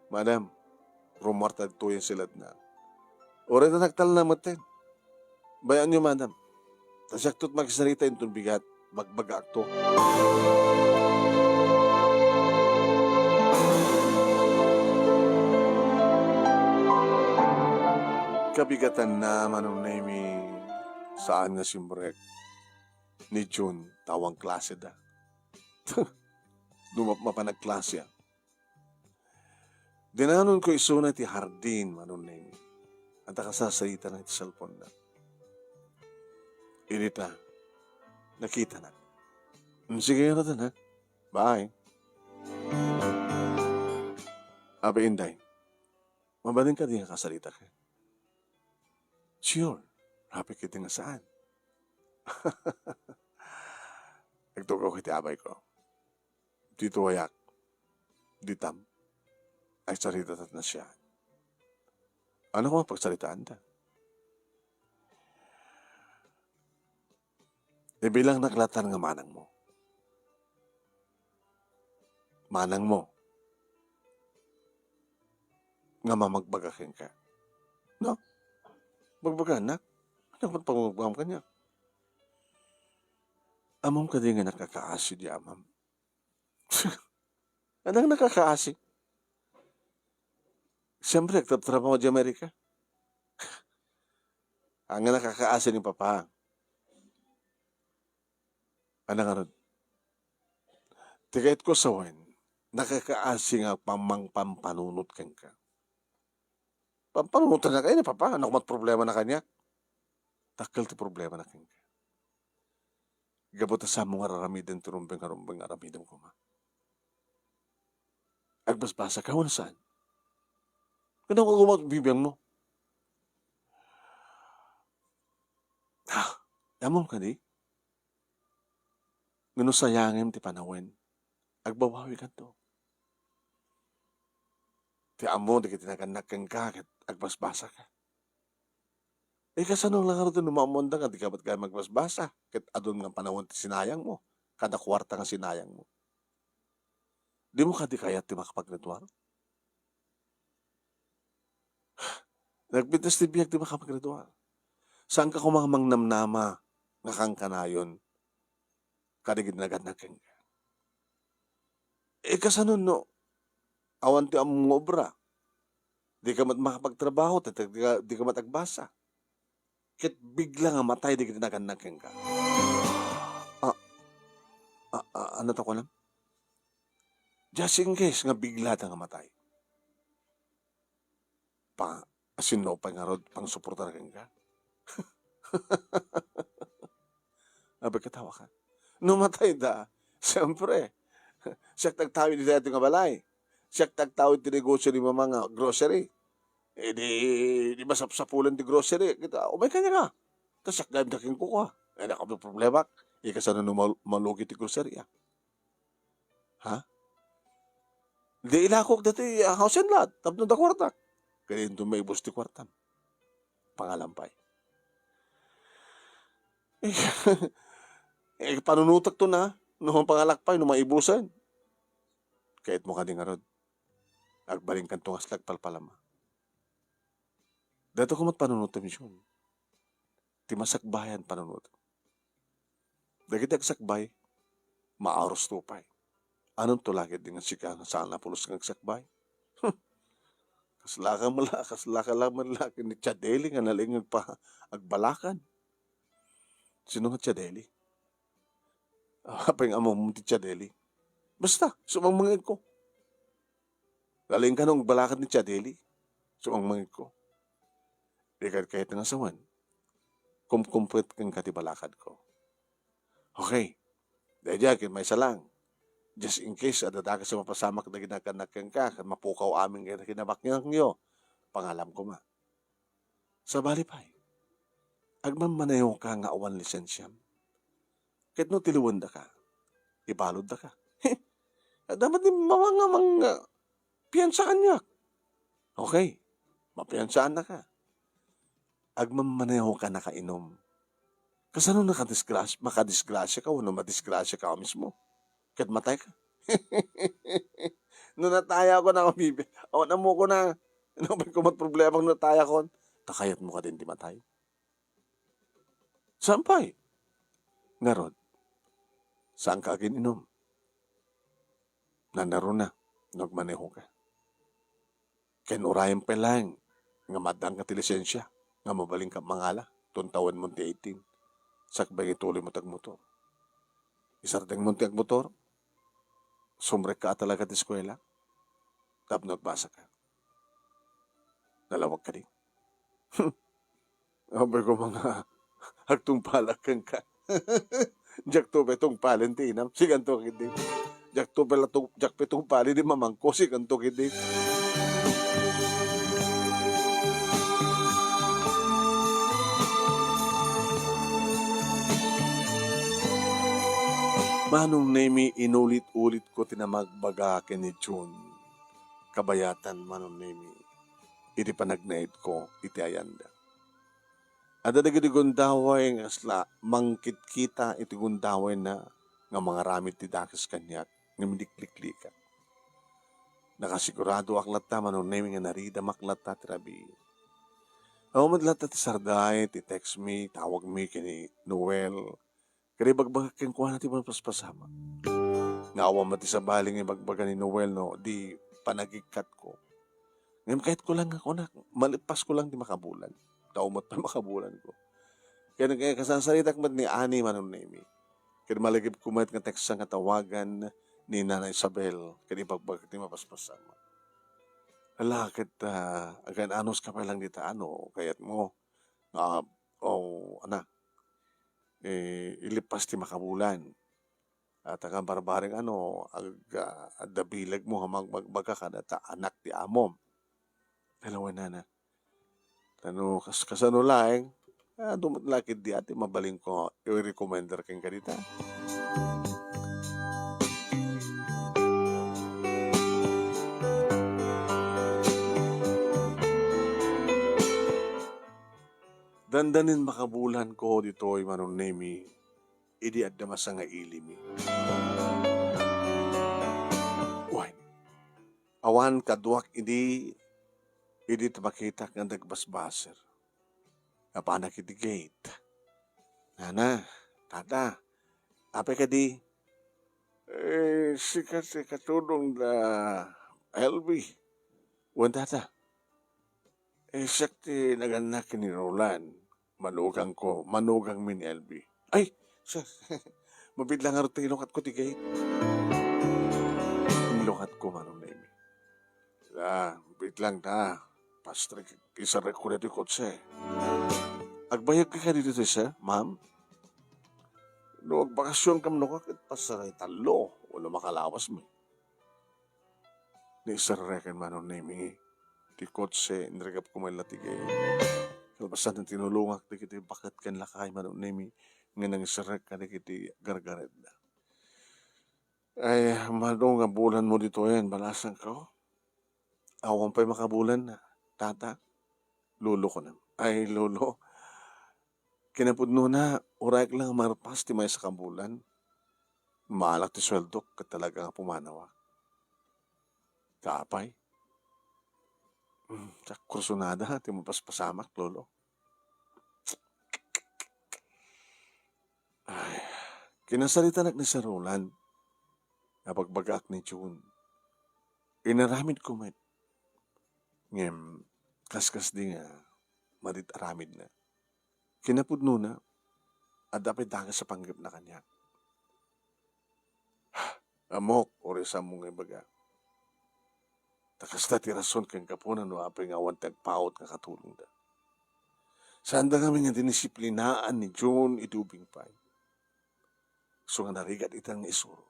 madam, rummuarta ditoy a siladna. Uray ta nagtalna metten. Bay-anyo, madam. Ta siakto ti makisarita inton bigat, bagbagaakto. Kabigatanna, Manong Nemi, saan nga simrek ni Jun, ta awan klaseda. Dumapma pa nagklase, ah. Dinanonko isuna ti hardin, Manong Nemi. Adda kasasarita na iti cellphone na. Idi ta, nakita na. Mm, sige, ano to, ha? Bye. Abi, Inday, mabalin kadi nga kasarita ka? Sure. Happy kadi nga saan. Nagtugaw iti abay ko. Dito ayak. Ditam. Ay, sarita tat na siya. Ano ko pagsaritaan ta? Ibilang naklatan nga manang mo. Manang mo. Nga mamagbaga kenka. No? Bagbaga, anak. Ano pagbagbagam kanya? Amom kadi nga nakakaasi di amam. Anong nakakaasi? Siyempre, nagtatrabaho di Amerika. Ang nakakaasi ni Papa. Ano nga ron? Ti kayat ko sawen, nakakaasi nga pamangpampanunot kenka. Pampanunotan na kayo ni Papa, ano mat problema na kanya? Dakkel ti problema na kenka. Gapu ta saan mo nga raramiden ti rumbeng nga rumbeng nga aramidem koma. Agbasbasa ka, wenno saan? Kano ka gumat bibiang mo? Ah, damom kadi? Ngano sayangem ti panawen? Agbabawi kanto. Ti ammo dagiti nagannak kenka ket agbasbasa ka. Eh, kasano la ngarud no maammoanda nga dika met kayat magbasbasa, ket adun nga panawen ti sinayangmo, kada kuarta nga sinayangmo? Dimo kadi kayat ti makapagridwar? Nagpintas ti biag ti makapagridwar. Saanka koma nga mangnamnama nga kankanayon kadagiti nagannak kenka. Eh, kasano no awan ti ammom nga obra? Dika met makapagtrabaho, ta dika, dika met agbasa. Ket bigla nga matay dagiti nagannak kenka. Ah, ah, ah, ano ta kunam? Just in case nga biglada nga matay. Pa, asinno pay ngarud pangsuportar kenka? Abi, katawa ka. No matayda, siyempre, siak ti agtawid iti daytoy nga balay. Siak ti agtawid ti negosio ni Mama nga grocery. Eh, di, di masapsapulan ti grocery. Kita, umay kaniak. Ta siak gayam ti kinkukuana. Eh, nakaproblema. Ikasano no mal-, malugi ti grocery, ah? Ha? Di ilakok daytoy, ah, house and lot. Tapno da kuartak. Kadi inton maibus ti kuartam. Pangalam pay. Eh, panunotakto na. No pangalak pay, no maibusen. Kayatmo kadi ngarud. Agbalinkanto nga aslak palpalama. Daytoy koma ti panunotem, Jun. Ti masakbayan panunotem. Dagiti agsakbay, maarusto pay. Anonto la ketdi nga sika nga saan a pulos nga agsakbay? Kaslaka met la, kaslaka la met la ken ni Chadeli nga nalaing agpa-, agbalakad. Sino nga Chadeli? Apay nga ammom ti Chadeli? Basta, sumangmangegko. Nalaing kano agbalakad ni Chadeli. Sumangmangegko. Dika kayat nga sawen. Kumkumpet kenka ti balakadko. Okay. Daydiay ket maysa lang. Just in case, adda dakes a mapasamak dagiti nagannak kenka, ket mapukaw amin dagiti kinabaknangyo. Pangalam koma. Sabali pay, agmanmanehoka nga awan lisensiam. Ket no tiliwendaka, ibaluddaka. Adda met ni Mama nga mang-, ah, piansa kaniak. Okay, mapiansaannaka. Agmanmanehoka nakainom. Kasano nakadisgras-, makadisgrasiaka wenno madisgrasiaka mismo? Ket matayka. No natayakon a mabibi-, awan ammokon a, ano pay koma ti problema no natayakon? Ta kayatmo kadin ti matay? Saan pay? Ngarud, saanka agin-inom. Nanaruna no agmanehoka. Ken urayen pay laeng nga maaddaanka ti lisensia nga mabalinka mangala, tuntawenmon ti eighteen. Sakbay nga ituloymo ti agmotor. Isardengmon ti agmotor, sumrekka a talaga ti eskuela tapno agbasaka. Nalawag kadi? Apay koma nga agtungpalak kenka. Diakto pay tungpalen ti inam, sikanto ketdi. Diakto pay la tung-, diak pay tungpalen ni mamangko, sikanto ketdi. Manong Nemi, inulit-ulitko ti namagbaga ken ni Jun. Kabayatan, Manong Nemi, iti panagnaedko iti ayanda. Adda dagiti gundaway nga kasla mangkitkita iti gundawayna nga mangaramid ti dakes kaniak nga minikliklikak. Nakasiguradoak latta, Manong Nemi, nga naridamak latta ti rabii. Awan met latta ti sarday, ti text mi, tawag mi ken ni Noel. Kadi ibagbagak kenkuana ti mapaspasamak. Nga awan met ti sabali nga ibagbaga ni Noel no di panagikatko. Ngem kayatko lang nga kunak, malippasko lang ti makabulan. Tao met pay makabulanko. Ken, ken kasarsaritak met ni Ani, Manong Nemi. Ken malagipko met nga teksa nga tawagan ni Nana Isabel, ken ibagbagak ti mapaspasamak. Ala, ket, ah, agan-anuska pay lang dita, ano, kayatmo. Ah, o, ana, eh, ilippas ti makabulan. At akan barbareng ano, ag-, ah, adda bilegmo nga magbagbagak kadata anak ti amom. Hello, nana. Tano, kas-, kasano laeng? Ah, dumat lakid di ati, mabalinko i-recommender kenka dita. Dandanin makabulanko ditoy, Manong Nemi, idi adda masangailimmi. Wen, awan kaduak idi, idi ta makitak nga nagbasbasir. Napanak iti gate. Nana, tata, apay kadi? Eh, sika ti katulong da L B. Wen, tata. Eh, siak ti nagannak ken ni Roland. Manugangko, manugangmi ni L B. Ay, sir, mabitlang ngarud ta inukatko ti gate. Inukatko, Manong Nemi. Ah, bitlang ta. Pastrek, isarrekko ditoy kotse. Agbayagka kadi ditoy, sir, ma'am? No agbakasion kam, no, ket pasaray tallo, wala makalawasmi. Naisarrek ken Manong Nemi ti kotse, inrigapko met la ti gate. Kalpasan, tinulongak dagiti baket ken lakay, Manong Nemi, nga nangisarrek kadagiti gargaretda. Ay, mano nga bulanmo ditoyen, balasangko? Awan pay makabulanna, tata, lolo, kunam. Ay, lolo, kinapudnona, urayek la nga marpas ti maysa ka bulan. Maalak ti sueldok ket talaga nga pumanawak. Apay? Hmm, diak kursunada ti mapaspasamak, lolo. Ay, kinasaritanak ni Sir Roland. Nabagbagaak ni June. Inaramidko met. Ngem, kaskasdi nga marit-aramidna. Kinapudnona, adda pay dakes a panggepna kaniak. Ammok, uray saanmo nga ibaga. Ta kasta ti rason ken gapuna no apay nga awan ti agpaut nga katulongda. Saanda ngamin nga dinisiplinaan ni June idi ubing pay. Isu nga narigat ita nga isuro.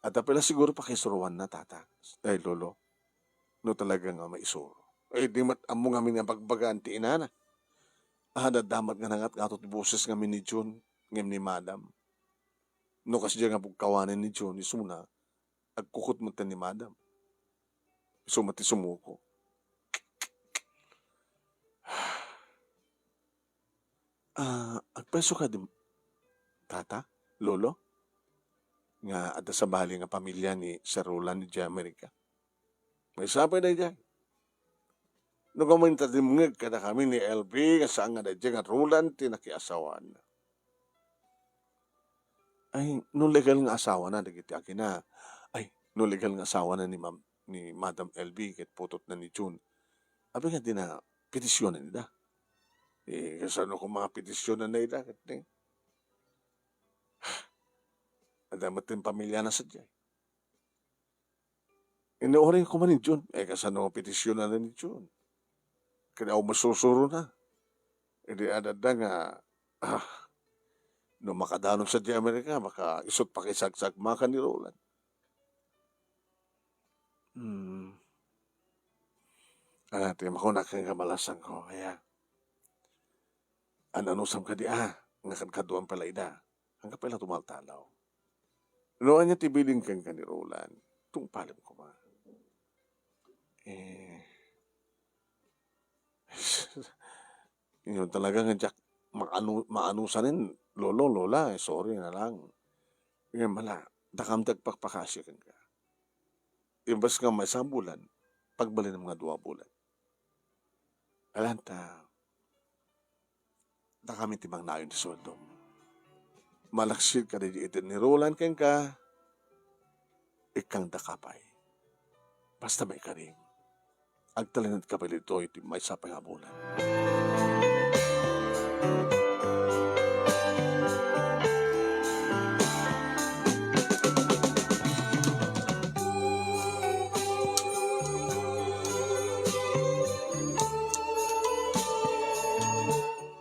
Adda pay la siguro pakaisuroanna, tata. Ay, lolo. No talaga nga maisuro. Ay, di met ammo ngamin nga bagbagaan ti inana. Adda met nga nangatngato ti boses ngamin ni June, ngem ni Madam. No kasdiay nga pugkawanen ni June, isuna, agkukot met ni Madam. Isu met ti sumuko. Ah, agpayso kadi, tata, lolo, nga adda sabali nga pamilia ni Sir Roland idiay Amerika? Maysa pay daydiay. No kami ta dimngeg kadakami ni L B nga saan nga daydiay nga Roland ti nakiasawaanna. Ay, no legal nga asawana dagiti agina, ay, no legal nga asawana ni Ma'am, ni Madam L B ket putotna ni June, apay nga dina petisionen ida? Eh, kasano koma petisionen ida ket ni? Adda met ti pamiliana sadiay. Inuray koma ni June, eh, kasano nga petisionan ni June? Kadi awan masusurona. Idi adda nga, ah, no makadanon sadiay Amerika, maka-, isut' pakisagsagmaka ni Roland. Hmm. Ala, ti makunak kenka, balasangko, aya. An-anusam kadi, ah, nga kadkaduam pay la ida. Anggapo la tumaltalaw. No ania ti bilin kenka ni Roland, tungpalem koma. Eh, yun talaga nga diak maanu-, maanusanen, lolo, lola, eh, sorry na lang. Ngem ala, dakam ti agpakpakaasi kenka. Imbes nga maysa a bulan, pagbalinem nga dua a bulan. Alanta, dakami ti mangnayon ti sueldom. Malaksid kadagiti ited ni Roland kenka, ikkang daka pay. Basta maikarim, agtalinaedka pay ditoy ti maysa pay nga bulan.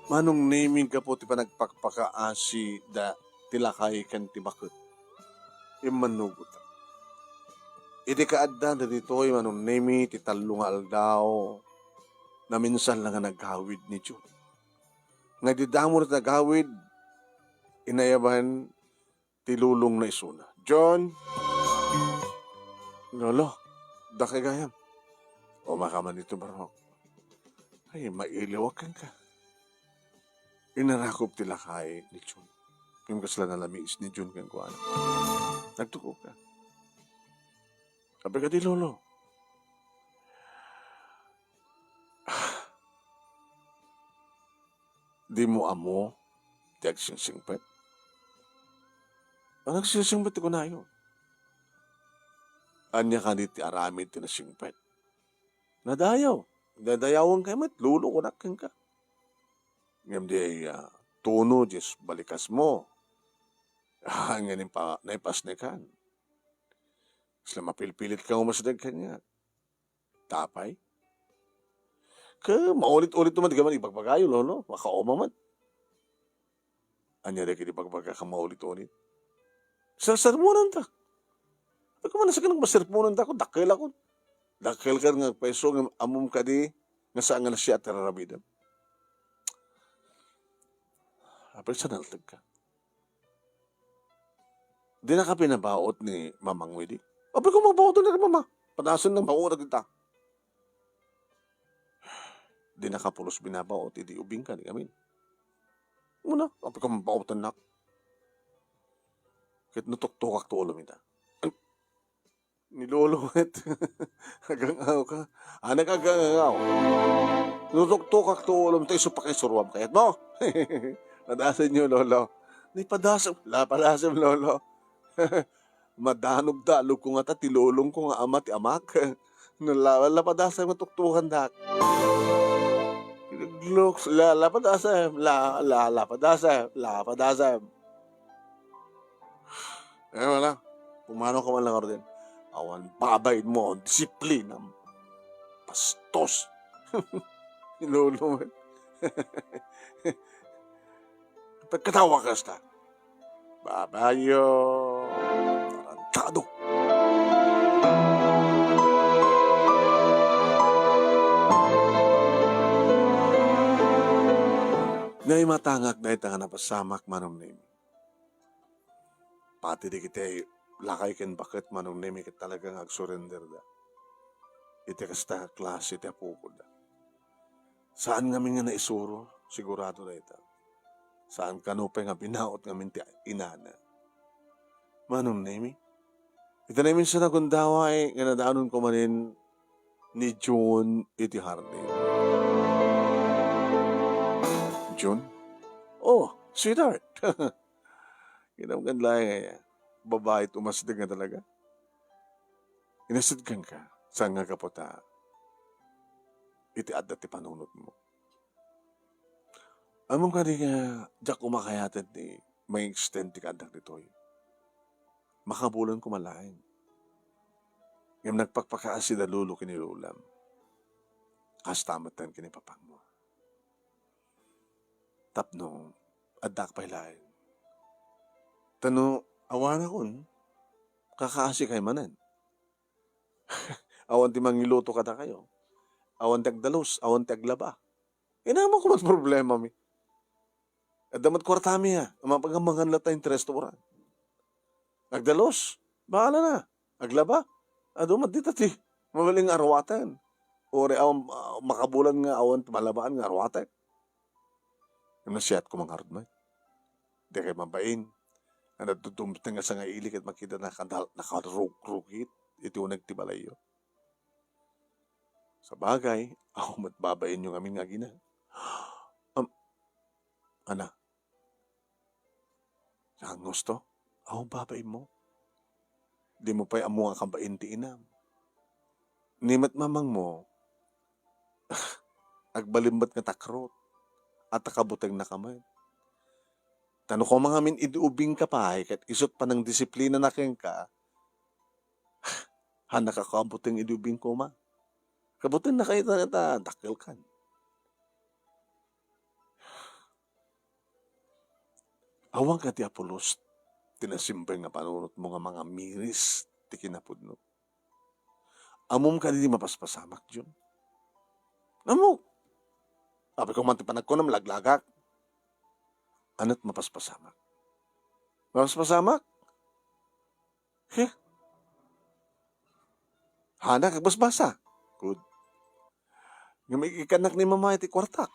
Manong Nemi, gapu ti panagpakpakaasi da ti lakay ken ti baket, immannugotak. Idi kaadda ditoy, Manong Nemi, ti tallo nga aldaw, naminsan la nga nagawid ni June. Nga idi damo ti nagawid, inayaban ti lolongna isuna. "June!" "Lolo, dakay gayam." "Umaka man ditoy barok." "Ay, mailiwak kenka." Inarakop ti lakay ni Jun. Ngem kasla nalamiis ni Jun kenkuana. Nagtukoka. Apay kadi, Lolo? Dimo ammo ti agsingsingpet? Ang agsingsingpet ti kunayo. Ania kadi ti aramid ti nasingpet? Nadayaw. Dadayawen kay met, Lolo, kunak kenka. Ngem di, ah, tuno, Diyos, balikasmo. Ah, nganin pa, naipasnekan. Kasla mapilpilit ka umasdeg kaniak. Tapay? Ka maulit-ulit man di ka man ibagbagayo, Lolo. Makauma man. Ania dagiti bagbagak a maulit-ulit? Sersermonanta. Apay koma, nasakit nga sermonanta ako, dakkel ako. Dakkel ka nga agpayso, nga ammom kadi, nga saan nga nasia ti raramidem. Apay sa nalteg ka? Di na ka pinabaot ni Mamang Widi? Apay ko mabaotan ni Mama? Padasen na mauna kita. Di na ka pulos binabaot, idi ubing ka, di kami. Muna, apay ko mabaotan nak. Ket no tuktokak to ulo mi ta. Ni Lolo met. Agangaw ka. Anak agangaw. No tuktokak to ulo mi ta, isu pa kay suruam kayat mo. Padasen yo, Lolo. Ni padasem, la padasem, Lolo. Madanogdalog ko ngata ti lolong ko nga ama ti amak. No la, la padasem nga tuktokandak. Looks, la, la padasem, la, la, la padasem, la padasem. Eh, wala. Pumanaw ka man lang, Arden. Awan babain mo, disiplina. Bastos. Lolo man. Pagkatawa ka, esta. Babayo. Tarantado. Naimatangak dayta nga napasamak, Manong Nemi. Pati dagiti lakay ken baket, Manong Nemi, ket talaga nga agsurenderda iti kasta nga klase ti apokoda. Saan ngamin nga naisuro, sigurado dayta. Saan kano pay nga binaot ngamin ti inana. Manong Nemi, iti naminsan a gundaway nga nadanon ko manen ni June iti hardin. June? Oh, sweetheart. Kinamkan laeng aya. Babae ti umasdeg nga talaga. Inasdegkan ka, saan nga gapu ta iti adda ti panunotmo. Ammom kadi nga diak umakayat ti mang-extend ti kaaddak ditoy. Makabulan ko malaeng. Ngem nagpakpakaasi da lolo ken ni lolam. Kasta metten ken ni papangmo. Tapno addak pay laeng. Ta no awanakon, kakaasi kay manen. Awan ti mangiluto kadakayo. Awan ti agdalus, awan ti aglaba. Inamok met problemami. Adda met kuartami, a, mapagammangan latta iti restaurant. Agdalus, bahala na. Aglaba, adu met dita ti mabalin nga aruaten. Uray awan, a, makabulan nga awan ti malabaan nga aruaten. Ngem nasayaat koma ngarud met. Dikay mabain. Nga nadudumteng a sangaili ket makita nakadal-, nakarugrugit iti uneg ti balayyo. Sabagay, awan met babainyo ngamin nga agina. Am, ana, saan nga husto? Awan babainmo. Dimo pay ammo nga kabain ti inam. Ni met mamangmo, agbalin met nga takrot, a ta kabutengna ka met. Ta no koma ngamin idi ubingka pay, ket isut' panangdisiplinana kenka, haanna ka kabuteng idi ubing koma. Kabutengna kayat ta dakkelkan. Awan kadi a pulos ti nasimbay nga panunotmo nga mangamiris ti kinapudno? Ammom kadi ti mapaspasamak, Jun? Ammok. Apay ko man ti panagkunam, laglagak. Ania't mapaspasamak? Mapaspasamak? He? Hanak agbasbasa. Good. Ngem ikkannak ni Mama iti kuartak.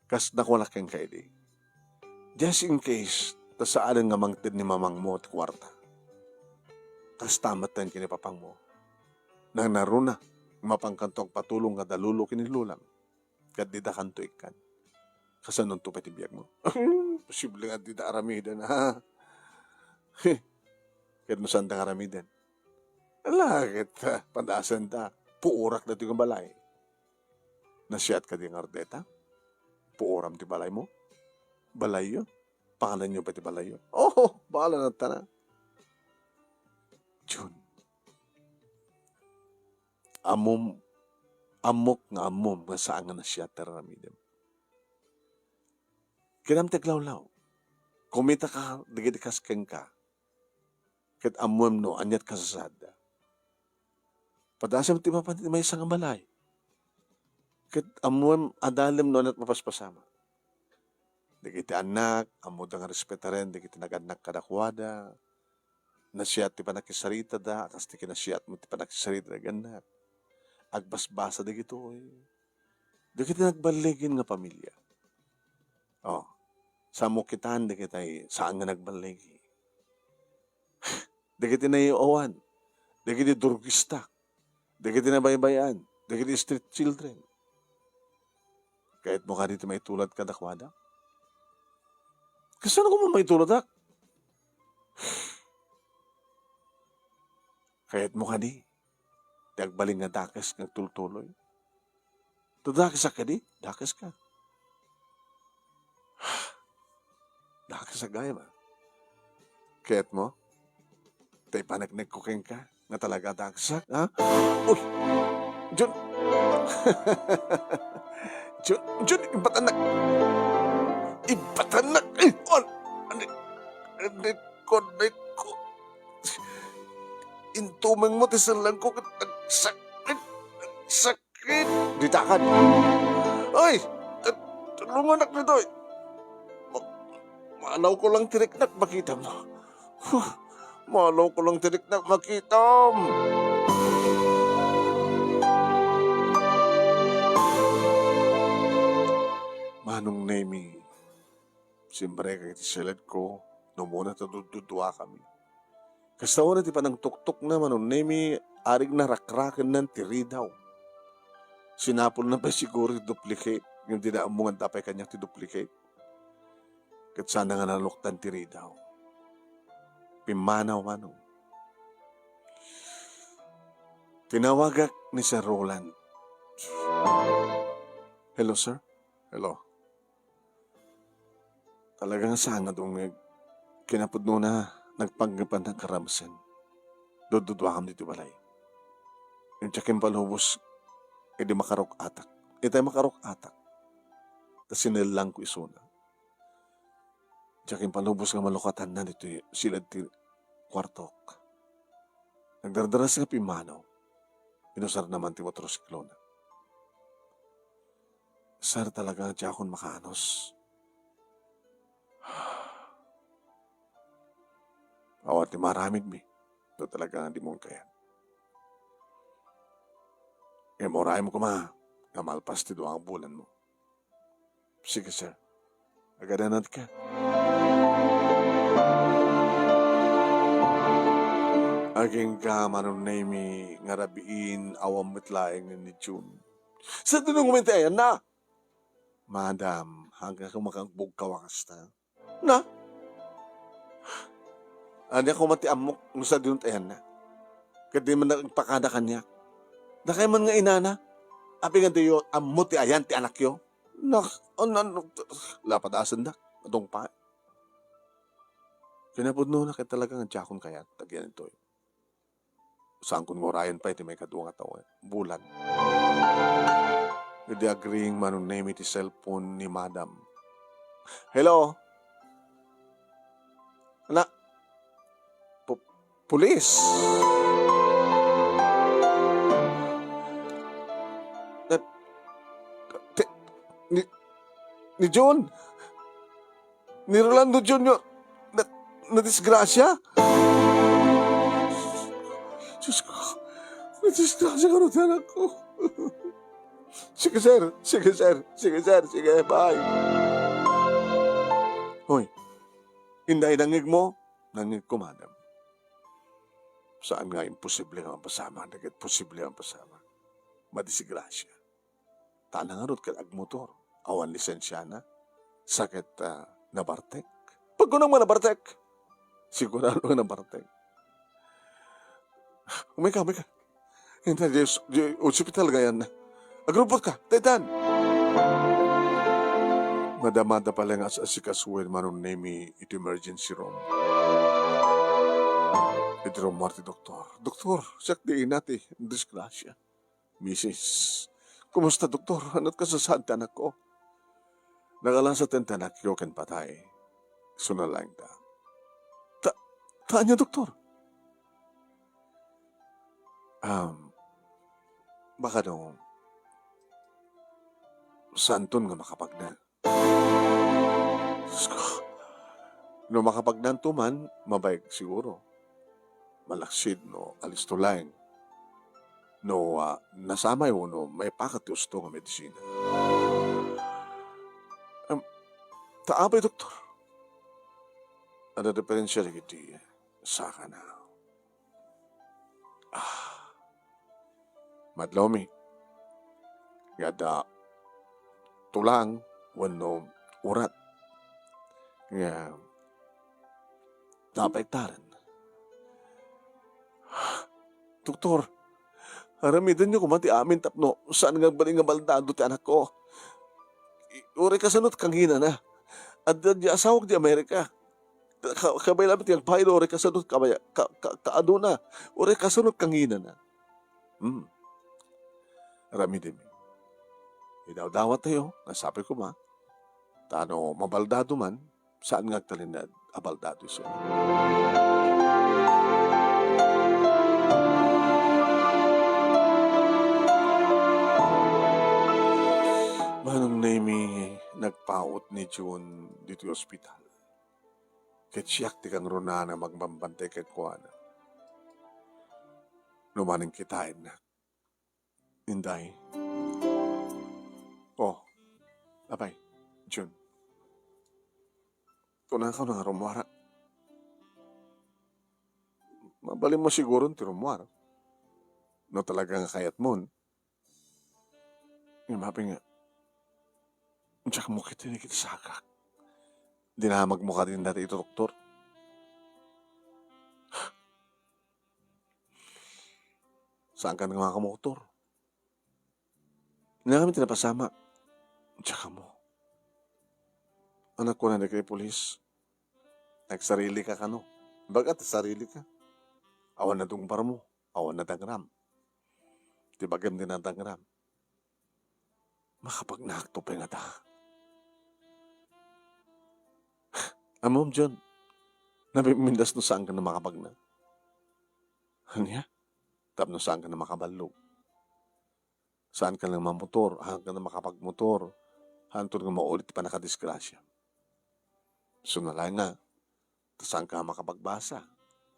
Kas nakunak kenka idi, just in case ta saanen nga mangted ni mamangmo ti kuarta. Kasta met ken ni papangmo. Nangnaruna, mapangkanto agpatulong nga dalulo ken ni lulam. Ket didakanto ikkan. Kasanonto pay ti biagmo? Posible nga dida aramiden, ha? Ket no saanda nga aramiden? Ala, ket, ah, padasenda. Puorak datoy nga balay. Nasiat kadi nga Ardeta? Puoram ti balaymo? Balayyo? Pangananyo pay ti balayyo? Oh, bahala na tana. Jun. Ammom, ammok nga ammom nga saan nga nasiat ti aramidem. Kinam ti aglawlaw. Kumitaka dagiti kas kenka. Ket ammoem no aniat kasasaadda. Padasem ti mapan ti maysa nga balay. Ket ammoem adalem no aniat mapaspasama. Dagiti annak, ammoda nga respetaren dagiti nagannak kadakuada. Nasiat ti panakisarsaritada, kas ti kinasiatmo ti panakisarsarita dagiti annak. Agbasbasa dagitoy. Dagiti nagballigi nga pamilia. Oh, saanmo kitaan dagiti saan nga nagballigi. Dagiti naiyaw-awan, dagiti durugista, dagiti nabaybay-an, dagiti street children. Kayatmo kadi ti maitulad kadakuada? Kasano koma maituladak? Kayatmo kadi ti agbalin nga dakes nga agtultuloy? Ta dakesak kadi, dakeska. Dakesak gayam, a. Kayatmo? Ta ipaneknekko kenka nga talaga dakesak, ha? Uy! Jun! Jun, Jun, ibatannak! Ibatannak! Ay, on! Ani, ani, ko, ani, ko. Intumengmo ti sellengko ket nagsakit, nagsakit. Ditakan. Ay! Tul-, tulonganak ditoy. Ma-, maalaw ko lang ti riknak, makitam. Huh, maalaw ko lang ti riknak, makitam. Manong Nemi, simrek iti siledko, no umuna ta dudduduakami. Kasta unay ti panangtuktokna, Manong Nemi, arig narakrakennan ti ridaw. Sinapulna pay siguro ti duplicate, ngem dina ammo nga adda pay kaniak ti duplicate. Ket sana nga naluktan ti ridaw. Pimmanaw, Manong. Tinawagak ni Sir Roland. Hello, sir. Hello. Talaga nga saan nga dumngeg. Kinapudnona, nagpanggepannak a ramsen. Dudduduakam ditoy balay. Ngem diak impalubos idi makaruk-atak. Itay makaruk-atak, ta sinellangko isuna. Diak impalubos nga malukatanna ditoy siled ti kuartok. Nagdardaras nga pimmanaw. Inusarna man ti motorsiklona. Sir, talaga nga diakon makaanus. Awan ti maaramidmi no talaga nga dimon kayat. Ngem urayem koma nga malpas ti dua nga bulanmo. Sige, sir. Aganatka. Agingga, Manong Nemi, nga rabiin, awan met laeng ni June. Sadino koma ti ayanna? Madam, haanka koma nga agbugkaw a kasta. Na? Ania koma ti ammok no sadino ti ayanna? Ket di man nagpakada kaniak. Dakay man nga inana. Apay nga diyo ammo ti ayan ti anakyo? Nak-, an-, an-, lapad asendak. Adung pay. Kinapudnona ket talaga nga diakon kayat, tagian itoy. Saankon nga urayen pay ti maikadua nga tawen, bulan. Idi agring, Manong Nemi, ti cellphone ni Madam. Hello? Na, pu-, pulis? Eh, ti-, ni, ni June? Ni Rolando Junior, na, nadisgrasya? Diyos ko, nadisgrasya ka rin, anak ko. Sige, sir. Sige, sir. Sige, sir. Sige, bye. Hoy, Inday, nangngegmo? Nangngegko, madam. Saan nga imposible nga mapasamak, dagiti posible nga mapasamak. Madisgrasia. Ta ngarud ket agmotor. Awan lisensiana. Sa ket, ah, nabartek. Pagkunam nga nabartek, sigurado nga nabartek. Umayka, umayka. Inday, di, di ospital gayan. Agrupot ka, taitan! Madamada pay nga as-asikasuen Manong Nemy iti emergency room. Iti rummuar ti doktor. "Doktor, siak di ina ti disgrasia." "Misis, kumusta, doktor? Ania ti kasasaad ti anakko?" "Nagalasaten ti anakyo ken patay," isuna laeng. Ta, ta ania, doktor? Um, baka no, saanton nga makapagna. Diyos ko. No makapagnanto man, mabayag siguro. Malaksid no alisto laeng. No, ah, nasamay wenno maipakat ti usto nga medisina. Em, ta apay, doktor? Adda diperensia dagiti sakana. Ah. Madlomi. Nga adda tulang wenno urat. Nga napaiktaran. Doktor, aramidenyo koma ti amin tapno saan nga agbalin nga baldado ti anakko. I-, uray kasano ti kanginana. Adda di asawak di Amerika. Ka-, kabay laeng ti agbaylo, uray kasano kabaya-, ka-, ka-, kaaduna, uray kasano kanginana. Hmm. Aramidemi. Idawdawat tayo, nga sapay koma. Ta no mabaldado man, saan nga agtalinaed a baldado isu. Manong Nemy, nagpaut ni June ditoy ospital. Ket siak ti kangrunaan a magbambantay kenkuana. No manen kitaennak, Inday. Oh, apay, June. Kunakaw nga rummuarak. Mabalinmo siguron ti rummuar. No talaga nga kayatmon, Ngem apay nga, diak mo ketdi ni kiti sagak. Dinamagmo kadin dayta doktor. Saankan nga makamotor? Ania ngamin ti napasamak? Diak ammo. Ania kunada dagiti pulis? Agsarilika kano? Baga ti sarilika. Awan nadungbarmo, awan nadangram. Ti bagim ti nadangram. Makapagnaakto pay ngata. Ammom, June, nabimmindas no saankan a makapagna. Ania? Tapno saankan a makaballog. Saankan a mamotor, saankan a makapagmotor. Haanton nga maulit ti pannakadisgrasiam. Isuna laeng nga, ta saanka a makapagbasa.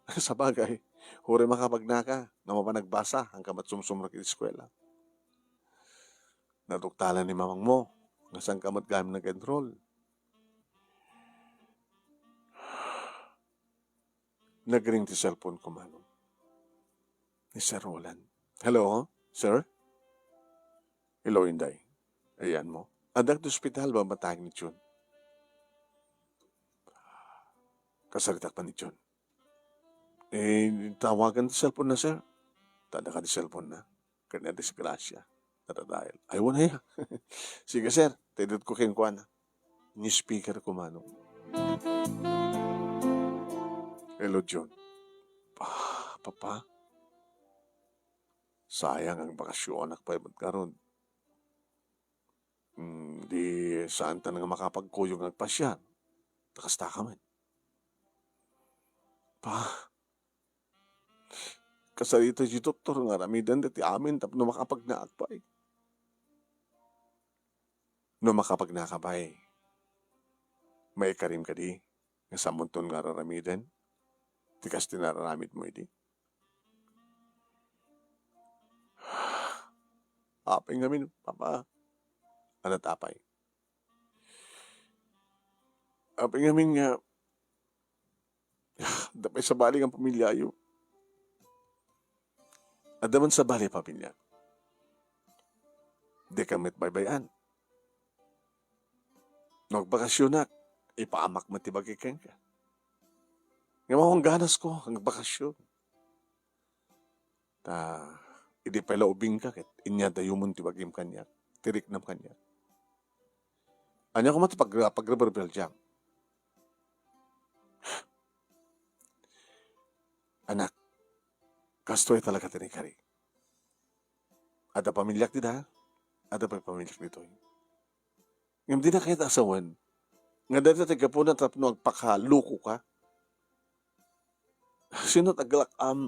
Sabagay, uray makapagnaka nga mapan agbasa, saanka met sumsumrek iti eskuela. Naduktalan ni mamangmo nga saanka met gayam nag-enroll. Nagring ti cellphone ko, manong. Ni Sir Roland. Hello, sir? Hello, Inday. Ayanmo. Addak ti ospital, babataeng ni June. Kasaritak pa ni June. Eh, tawagan ti cellphone na, sir. Ta adda kadi cellphone na. Ken nadisgrasia. Nadadael. Ay, wen aya. Sige, sir. Taydutko kenkuana. Ni speaker ko, manong. Hello, June. Ah, Papa. Sayang, agbakasionak pay met ngarud. Hmm, di saantan nga makapagkuyog nga agpasiar. Ta kastaka met. Pa, kasarita ti doktor nga aramiden daytoy amin tapno makapagnaak pay. No makapagnaka pay, maikarim kadi nga saanmonton nga ar-aramiden ti kas ti nararamidmo idi? Apay ngamin, Papa? Ania ti apay? Apay ngamin nga, adda pay sabali nga pamilyayo. Adda man sabali a pamilya. Dika met baybay-an. No agbakasionak, ipaamak met ti bagi kenka. Ngem awan ganasko nga agbakasio. Ta, idi pay la ubingka ket inyadayumon ti bagim kaniak, ti riknam kaniak. Ania koma ti pag-, pagrebrebeldiam? Anak, kastoy talaga ti naikari. Adda pamiliak dida, adda pay pamiliak ditoy. Ngem dina kayat a sawen nga dayta ti gapuna tapno agpakalukoka. Sino ti aglak-am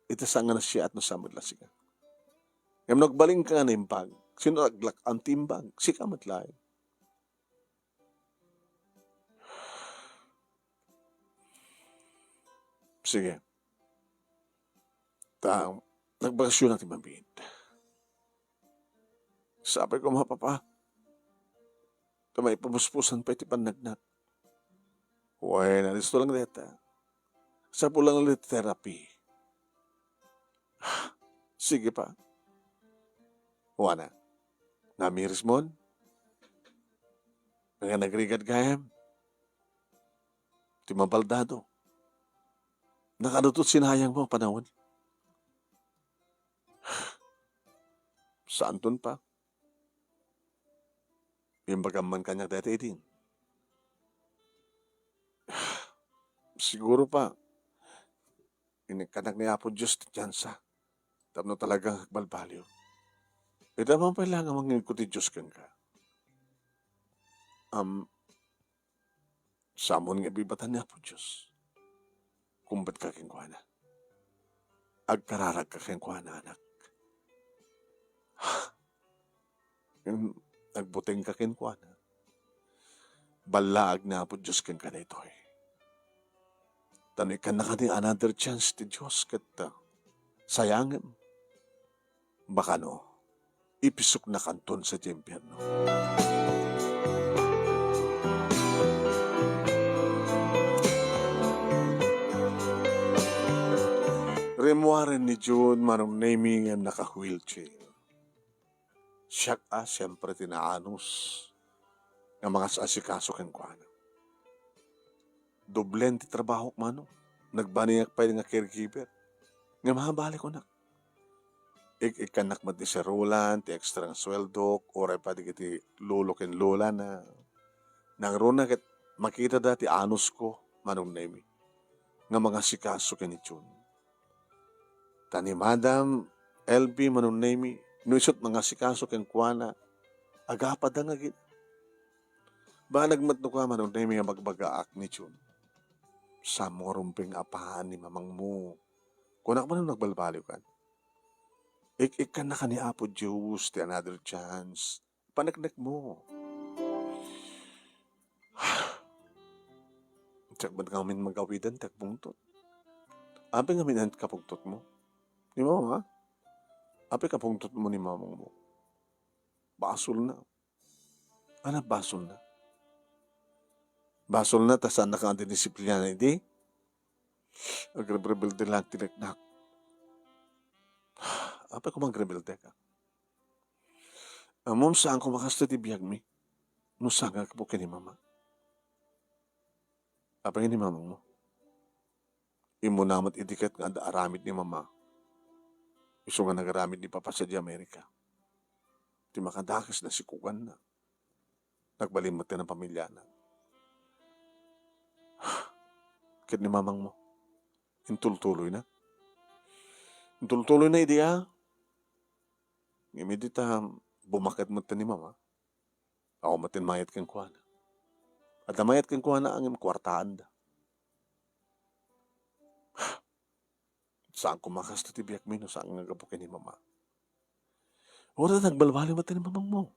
iti saan nga nasayaat no saan met la sika? Ngem no agbalinka nga naimbag, sino ti aglak-am ti imbag? Sika met laeng. Sige. Ta, nagbakasionak ti mabiit. Sapay koma, Papa. Ta maipamuspusan pay ti pannaknak. Wen, alisto lang dayta. Sapulan lang ti therapy. Sige pa. Wana, namirismon? Nga nagrigad gayam? Ti mabaldado. Nakadutot sinayang mo a panawen. Saanton pa? Imbagam man kaniak dayta idin. Siguro pa, inikkanak ni Apo Dios ti tiansa tapno talagang agbalbaliw. Ita man pay la nga mangngegko ti Dios kenka. Am, Saamon nga ibebatan ni Apo Dios. Kumbatka kenkuana. Agkararagka kenkuana, anak. Ngem agbutengka kenkuana. Ballaag ni Apo Dios kenka daytoy. Ta no ikkannaka ni another chance ti Dios ket, ah, sayangem. Baka no, ipisuknakanton sadiay impierno. Rimmuaren ni June, Manong Nemy, ngem naka-wheelchair. Siak a, siempre, ti naanus nga mangas-asikaso kenkuana. Doblen ti trabahok, Manong. Nagbaningak pay nga caregiver. Ngem mabalinkunak. Ik-ikkannak met ti serolan, ti extra nga sueldok, uray pay dagiti lolo ken lolana. Nangruna ket makitada ti anusko, Manong Nemy, nga mangasikaso ken ni June. Ta ni Madam L B, Manong Nemy, no isut' mangasikaso kenkuana, agapada nga agina. Banag met no kua, Manong Nemy, nga bagbagaak ni June. Saanmo nga rumbeng a paan ni mamangmo. Kunak man no nagbalbaliwkan. Ik-ikkannaka ni Apo Dios ti another chance. Paneknekmo. Diak met ngamin magawidan ti agpungtot. Apay ngamin a kapungtotmo? Ni mama? Apay kapungtotmo ni mamangmo? Basolna. Ania basolna? Basolna ta saannaka nga didisiplina idi? Agrebrebelde laeng ti riknak. Apay koma agrebeldeka? Ammom, saanko a makastoy ti biagmi no saan nga aggapu ken ni mama. Apay nga ni mamangmo? Immuna met idi ket nga adda aramid ni mama. Isu nga nagaramid ni papa sadiay Amerika. Ti makadakes, nasikuganna. Nagbalin met ti napamiliana. Ket ni mamangmo, intultuloyna. Intultuloyna idi a. Ngem idi ta bumakket met ni mama, awan met ti mayat kenkuana. Adda mayat kenkuana, ngem kuartaanda. Saanko a makastoy ti biagmi no saan nga aggapu ken ni mama. Uray nagbalbaliw met ni mamangmo.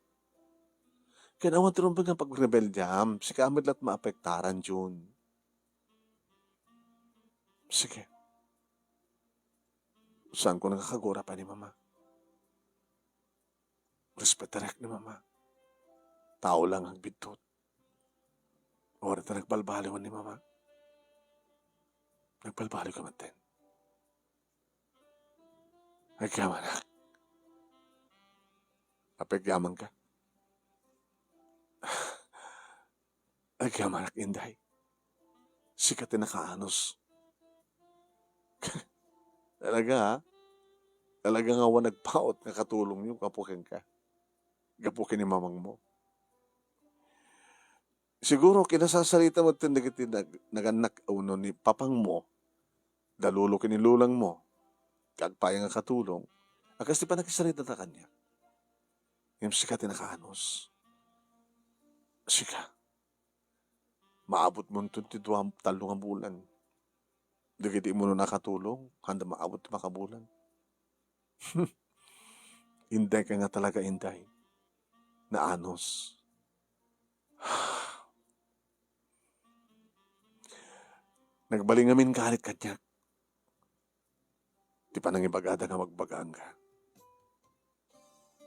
Ken awan ti rumbeng nga pagrebeldiam, sika met laeng ti maapektaran, June. Sige. Saanko nga agkagura pay ni mama. Respetarek ni Mama. Tao lang nga agbiddut. Uray ta nagbalbaliwan ni Mama, nagbalbaliwka metten. Agyamanak. Apay agyamanka? Agyamanak, Inday. Sika ti nakaanus. Talaga, ha? Talaga nga awan nagpaut nga katulongyo gapu kenka. Gapu ken ni mamangmo. Siguro, kinasasarita metten dagiti nag-, nagannak wenno ni papangmo, da lolo ken ni lolangmo, ti agpayag nga katulong, a kas ti pannakisarita ta kaniak. Ngem sika ti nakaanus. Sika. Maabutmonto ti dua, tallo nga bulan. Dagiti immuno a katulong, haanda maabut ti makabulan. Indayka nga talaga, Inday. Naanus. Nagbalin ngamin galit kaniak ti panangibagada nga magbagaanka.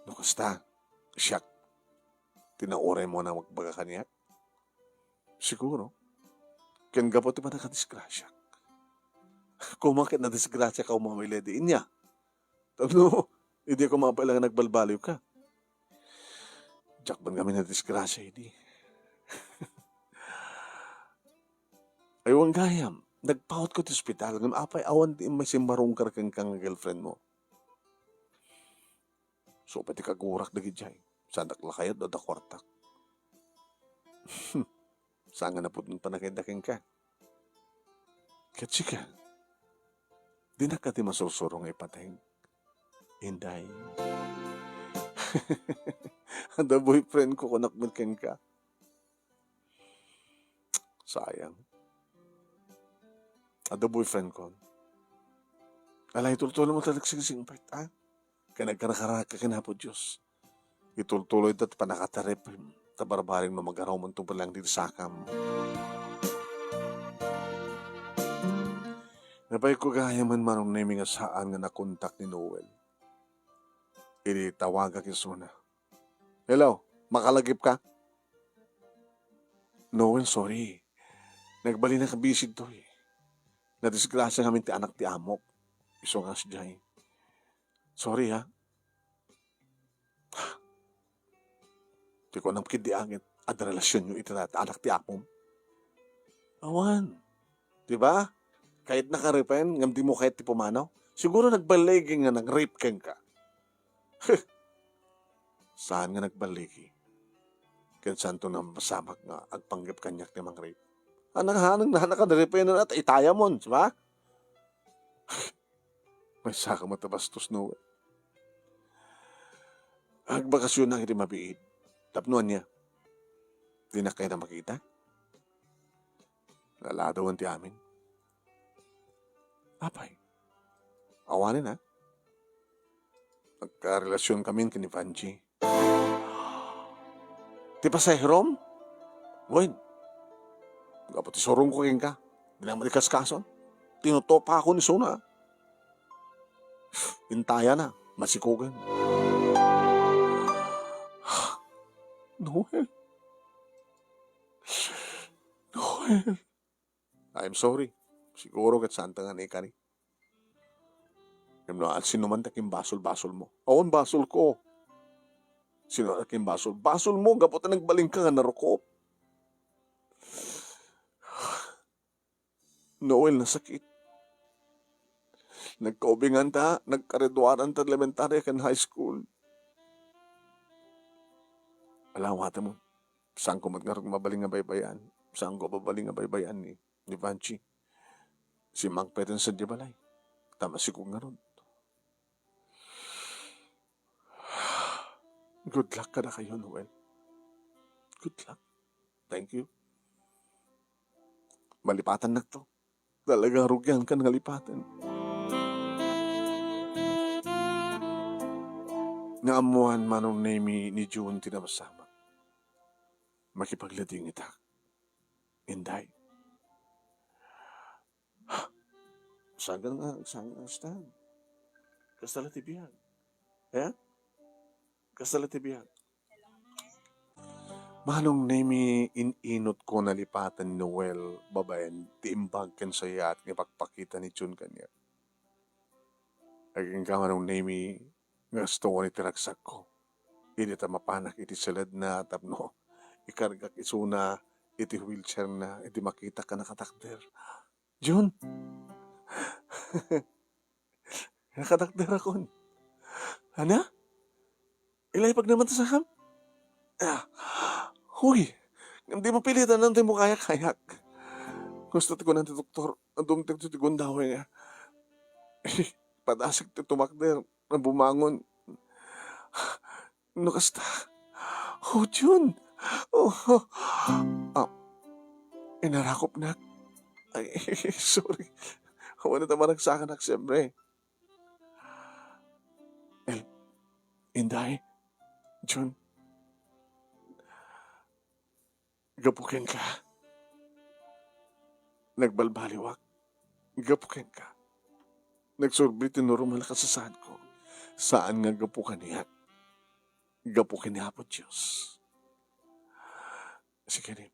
No kasta, siak ti nauraymo a magbaga kaniak? Siguro. Ken gapu ti pannakadisgrasiak. Koma ket nadisgrasiaka, Mama Lady, inya. Tapno, idiak mapaila nga nagbalbaliwka. Diak man ngamin nadisgrasia idi. Ay, wen gayam, nagpautko ti ospital, ngem apay awan ti immay simmarungkar kenka nga girlfriendmo? Supay ti kagurak dagidiay. Saandak la kayat no adda kuartak. Saan nga napudno ti pannakaidda kenka. Ket sika, dinak kadi masursuro nga ipateg, Inday. Adda boyfriendko, kunak met kenka. Sayang. Adda boyfriendko. Ala, itultuloymo ti nagsingsingsingpet, a? Ken agkarkararagka ken Apo Dios. Itultuloyda ti pannakatarip ta barbareng no magaraw man ti bilang ti sakam. Nabayko gayam, Manong Nemy, nga saan nga nakontak ni Noel. Idi tawagak isuna. Hello, makalagipka? Noel, sorry. Nagbalin a busy ditoy. Nadisgrasia ngamin ti anak ti amok. Isu nga sdiay. Sorry, ha? Ti kunam ketdi, angit, adda relasionyo iti ta-, anak ti apom? Awan. Di ba? Kayatnaka repen, ngem dimo kayat ti pumanaw? Siguro nagballigi nga nang-rape kenka. Saan nga nagballigi? Ken saanto nga mapasamak nga agpanggep kaniak ti mang-rape? Anang hanang na, hanang ka na-rape na, itayamon, di ba? Maysa ka met a bastos, Noel. Agbakasyon na iti mabiit. Tapno ania? Dinak kayat a makita? Lalaadawan ti amin. Apay? Awanen, a? Nagkarelasionkamin ken ni Vangie. Ti pasaherom? Wen. Gapu ti surongko kenka, dinak met ikaskason. Tinutopakon isuna. Intayana, masikogen. Noel. Noel. I'm sorry. Siguro ket saanta nga naikari. Ngem no, sino man ti akin basol-basolmo? Awan basolko. Sino ti akin basol-basolmo? Gapu ta nagbalinka nga narukop. Noel, nasakit. Nagkaubinganta, nagkagraduaranta elementary ken high school. Alawatem, saanko met ngarud mabalin nga baybay-an. Saanko mabalin nga baybay-an ni, ni Vangie. Simmangpeten sadiay balay. Ta masikog ngarud. Good luck kadakayo, Noel. Good luck. Thank you. Malipatannakto. Talaga, rugiankan nga lipaten. Naammoan, Manong Nemy, ni June ti napasamak. Makipagladingitak, Inday. Saan nga, saan nga, saan? Kasta la ti biag. Eh? Kasta la ti biag. Manong Nemi, in-inutko nalipaten ni Noel babaen ti imbag ken sayaat nga ipakpakita ni Jun kaniak. Agingga, Manong Nemi, nga astuon iti ragsakko. Idi ta mapanak iti seledna tapno ikargak isuna iti wheelchairna idi makitak a nakatakder. Jun! Nakatakderakon. Ana? Ilaipag naman ta sakam? Ah, huy! Ngem di mo pilitan ti mukayakayak. Gusto ti kunan ti doktor, dumteng ti gundaway nga. Padasig ti tumakder, nga bumangon. No kasta. Oh, Jun. Oh, ah, inarakopnak. Ay, sorry. Wala ta maragsakanak, siyempre. El, Inday, Jun, gapu kenka, nagbalbaliwak. Gapu kenka, nagsurbi ti normal a kasasaadko. Saan nga gapu kaniak. Gapu ken ni Apo Dios. Sige ni,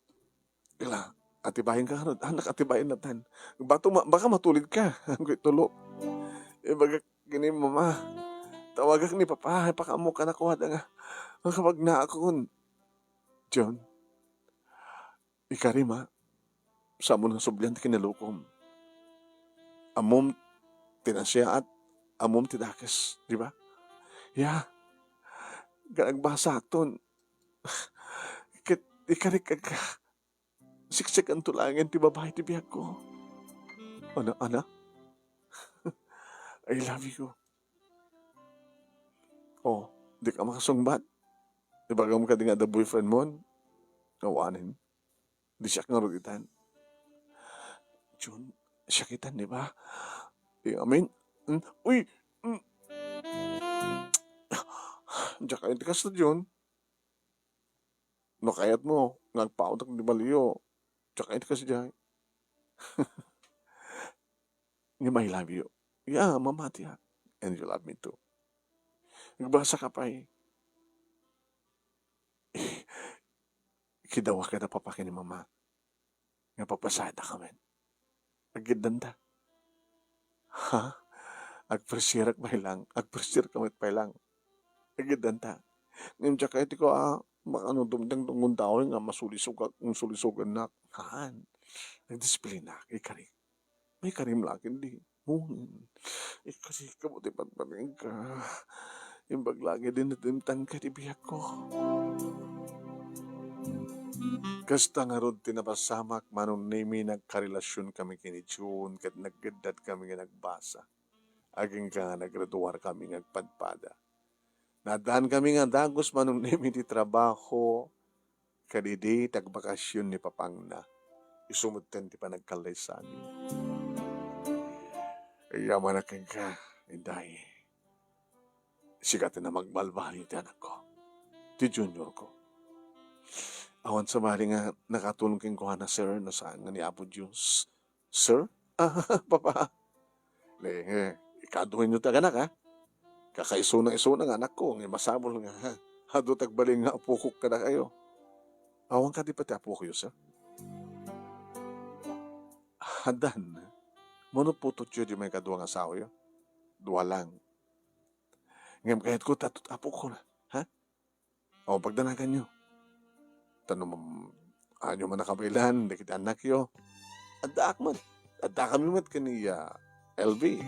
Kala, atibayen ka ngarud. Anak, atibayen natan. Bato ma-, baka matulid ka. Anggoy tulo. Ibagak ken ni mama. Tawagak ni papa. Ipakaammo kanakuada nga. Ang kapagnaakon. John, ikari ma, saan mo nga sublian ti kinalukom. Ammom ti nasiaat, ammom ti dakes, di ba? Ya, nga nagbasa ton. Ket ikari ka, siksikento laengen ti babai ti biagko. Ana, ana? I love you. Oh, di ka makasungbat? Ibagam kadi nga adda boyfriend mon? Awanen. Di siak ngarud itan. Jun, siak itan, di ba? Di amin. Mm, uy! Mm. Diak ay ti kasta, Jun. No kayatmo nga agpaawdak ti baliyo, diak ay ti kasdiay. Ngem I love you. Yeah, mamati, ha? And you love me too. Nagbasa ka pay. Kidawak kada papa ken ni mama nga pagpasayadakamin. Aggeddanta. Ha? Agpresirak pay lang. Agpresirak ka met pay lang. Aggeddanta. Ngem diak ay ti ko, ah, makano dumteng ti gundaway nga masulisogak, masulisogannak. Haan. Nagdisiplinak, ikari. May karim lakin di. Ngunit, ikasi ka mo ti patpatingka. Imbag lagi din natimtang ka ti biag ko. Kasta ngarud ti napasamak, Manong Nemi, nagkarelasion kami ken ni Jun, ket naggeddad kami nga nagbasa. Agingga nga naggraduar kami nga agpadpada. Naadaan kami nga dagus, Manong Nemi, ti trabaho, ket idi ti agbakasyon ni papangna, isu metten ti panagkallaysami. Yamanak kenka, Inday. Sika ti namagbalbaliw ti anakko, ti juniorko. Awan sabali nga nakatulong kenkuana, sir, no saan nga ni Apo Dios. Sir? Ah, papa. Eh, eh, ikaduhenyo ti aganak, ha? Kakaisuna-isuna nga anakko, nga masapul nga, ha? Adu ti agbalin nga apokok kadakayo. Awan kadi pay ti apokayo, sir? Addan. Mano putotyo di maikadua nga asawayo? Dua lang. Ngem kayatko ti adu ti apokona, ha? O, pagdanaganyo. Ta no mam-, anyo man nakabaelan dagiti annakyo, addaak met. Addakami met ken ni, ah, L V.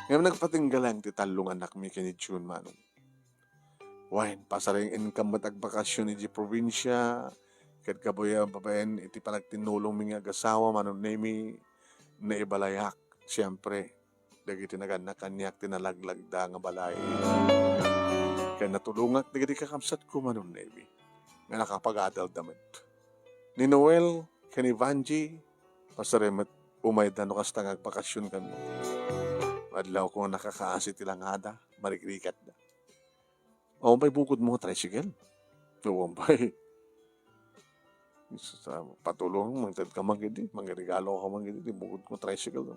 Ngem nagpatingga laeng ti tallo nga annakmi ken ni Jun, Manong. Wen, pasareng-enkam met agbakasyon idiay probinsia, ket kabayo-, babaen iti panagtinnulongmi nga agasawa, Manong Nemi, naibalayak, siempre, dagiti nagannak kaniak ti nalaglagda nga balay. Ken natulongak dagiti kakabsatko, Manong Nemi, nga nakapagadalda met. Ni Noel ken ni Vangie, pasarem met umayda no kasta nga agbakasyon kami. Adlawko nga nakakaasi ti langada, marikrikatda. Awan pay bukodmo nga tricycle? Awan pay. Sa, patulong, mangted ka man idi, mangregalo ka man idi, ti bukodmo tricycle.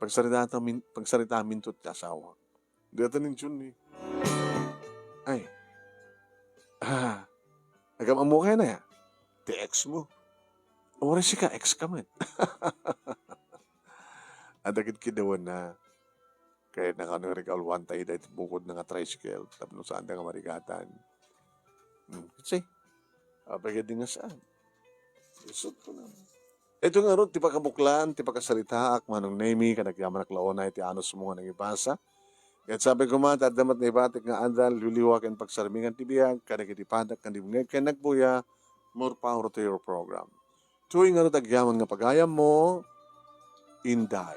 Pagsarita min-, pagsarita minto ti asawa. Dayta ni Jun ni. Ay. Ah. Agam-ammo kayo na ya? Ti ex mo. Uray sika, ex ka met. Adda kidkidawan na. Kaya nakano nga regaluan tayo dahil bukod na nga tricycle. Tapno saan nga marigatan. Hmm. Kasi, apay ka di nga saan. Isut ko na. Ito nga rod, ti pakabuklan, ti pakasaritaak, Manong Nemi, kadagyaman ak laona, iti anus mo nga nangibasa. Ket sabi ko man, adda met naibatik nga adal, liwliwa ken pagsarmingan ti biag, kadagiti padak, ken di bungeg ken nagbuya, more power to your program. Tuy nga rod agyaman nga pagayam mo, Inday.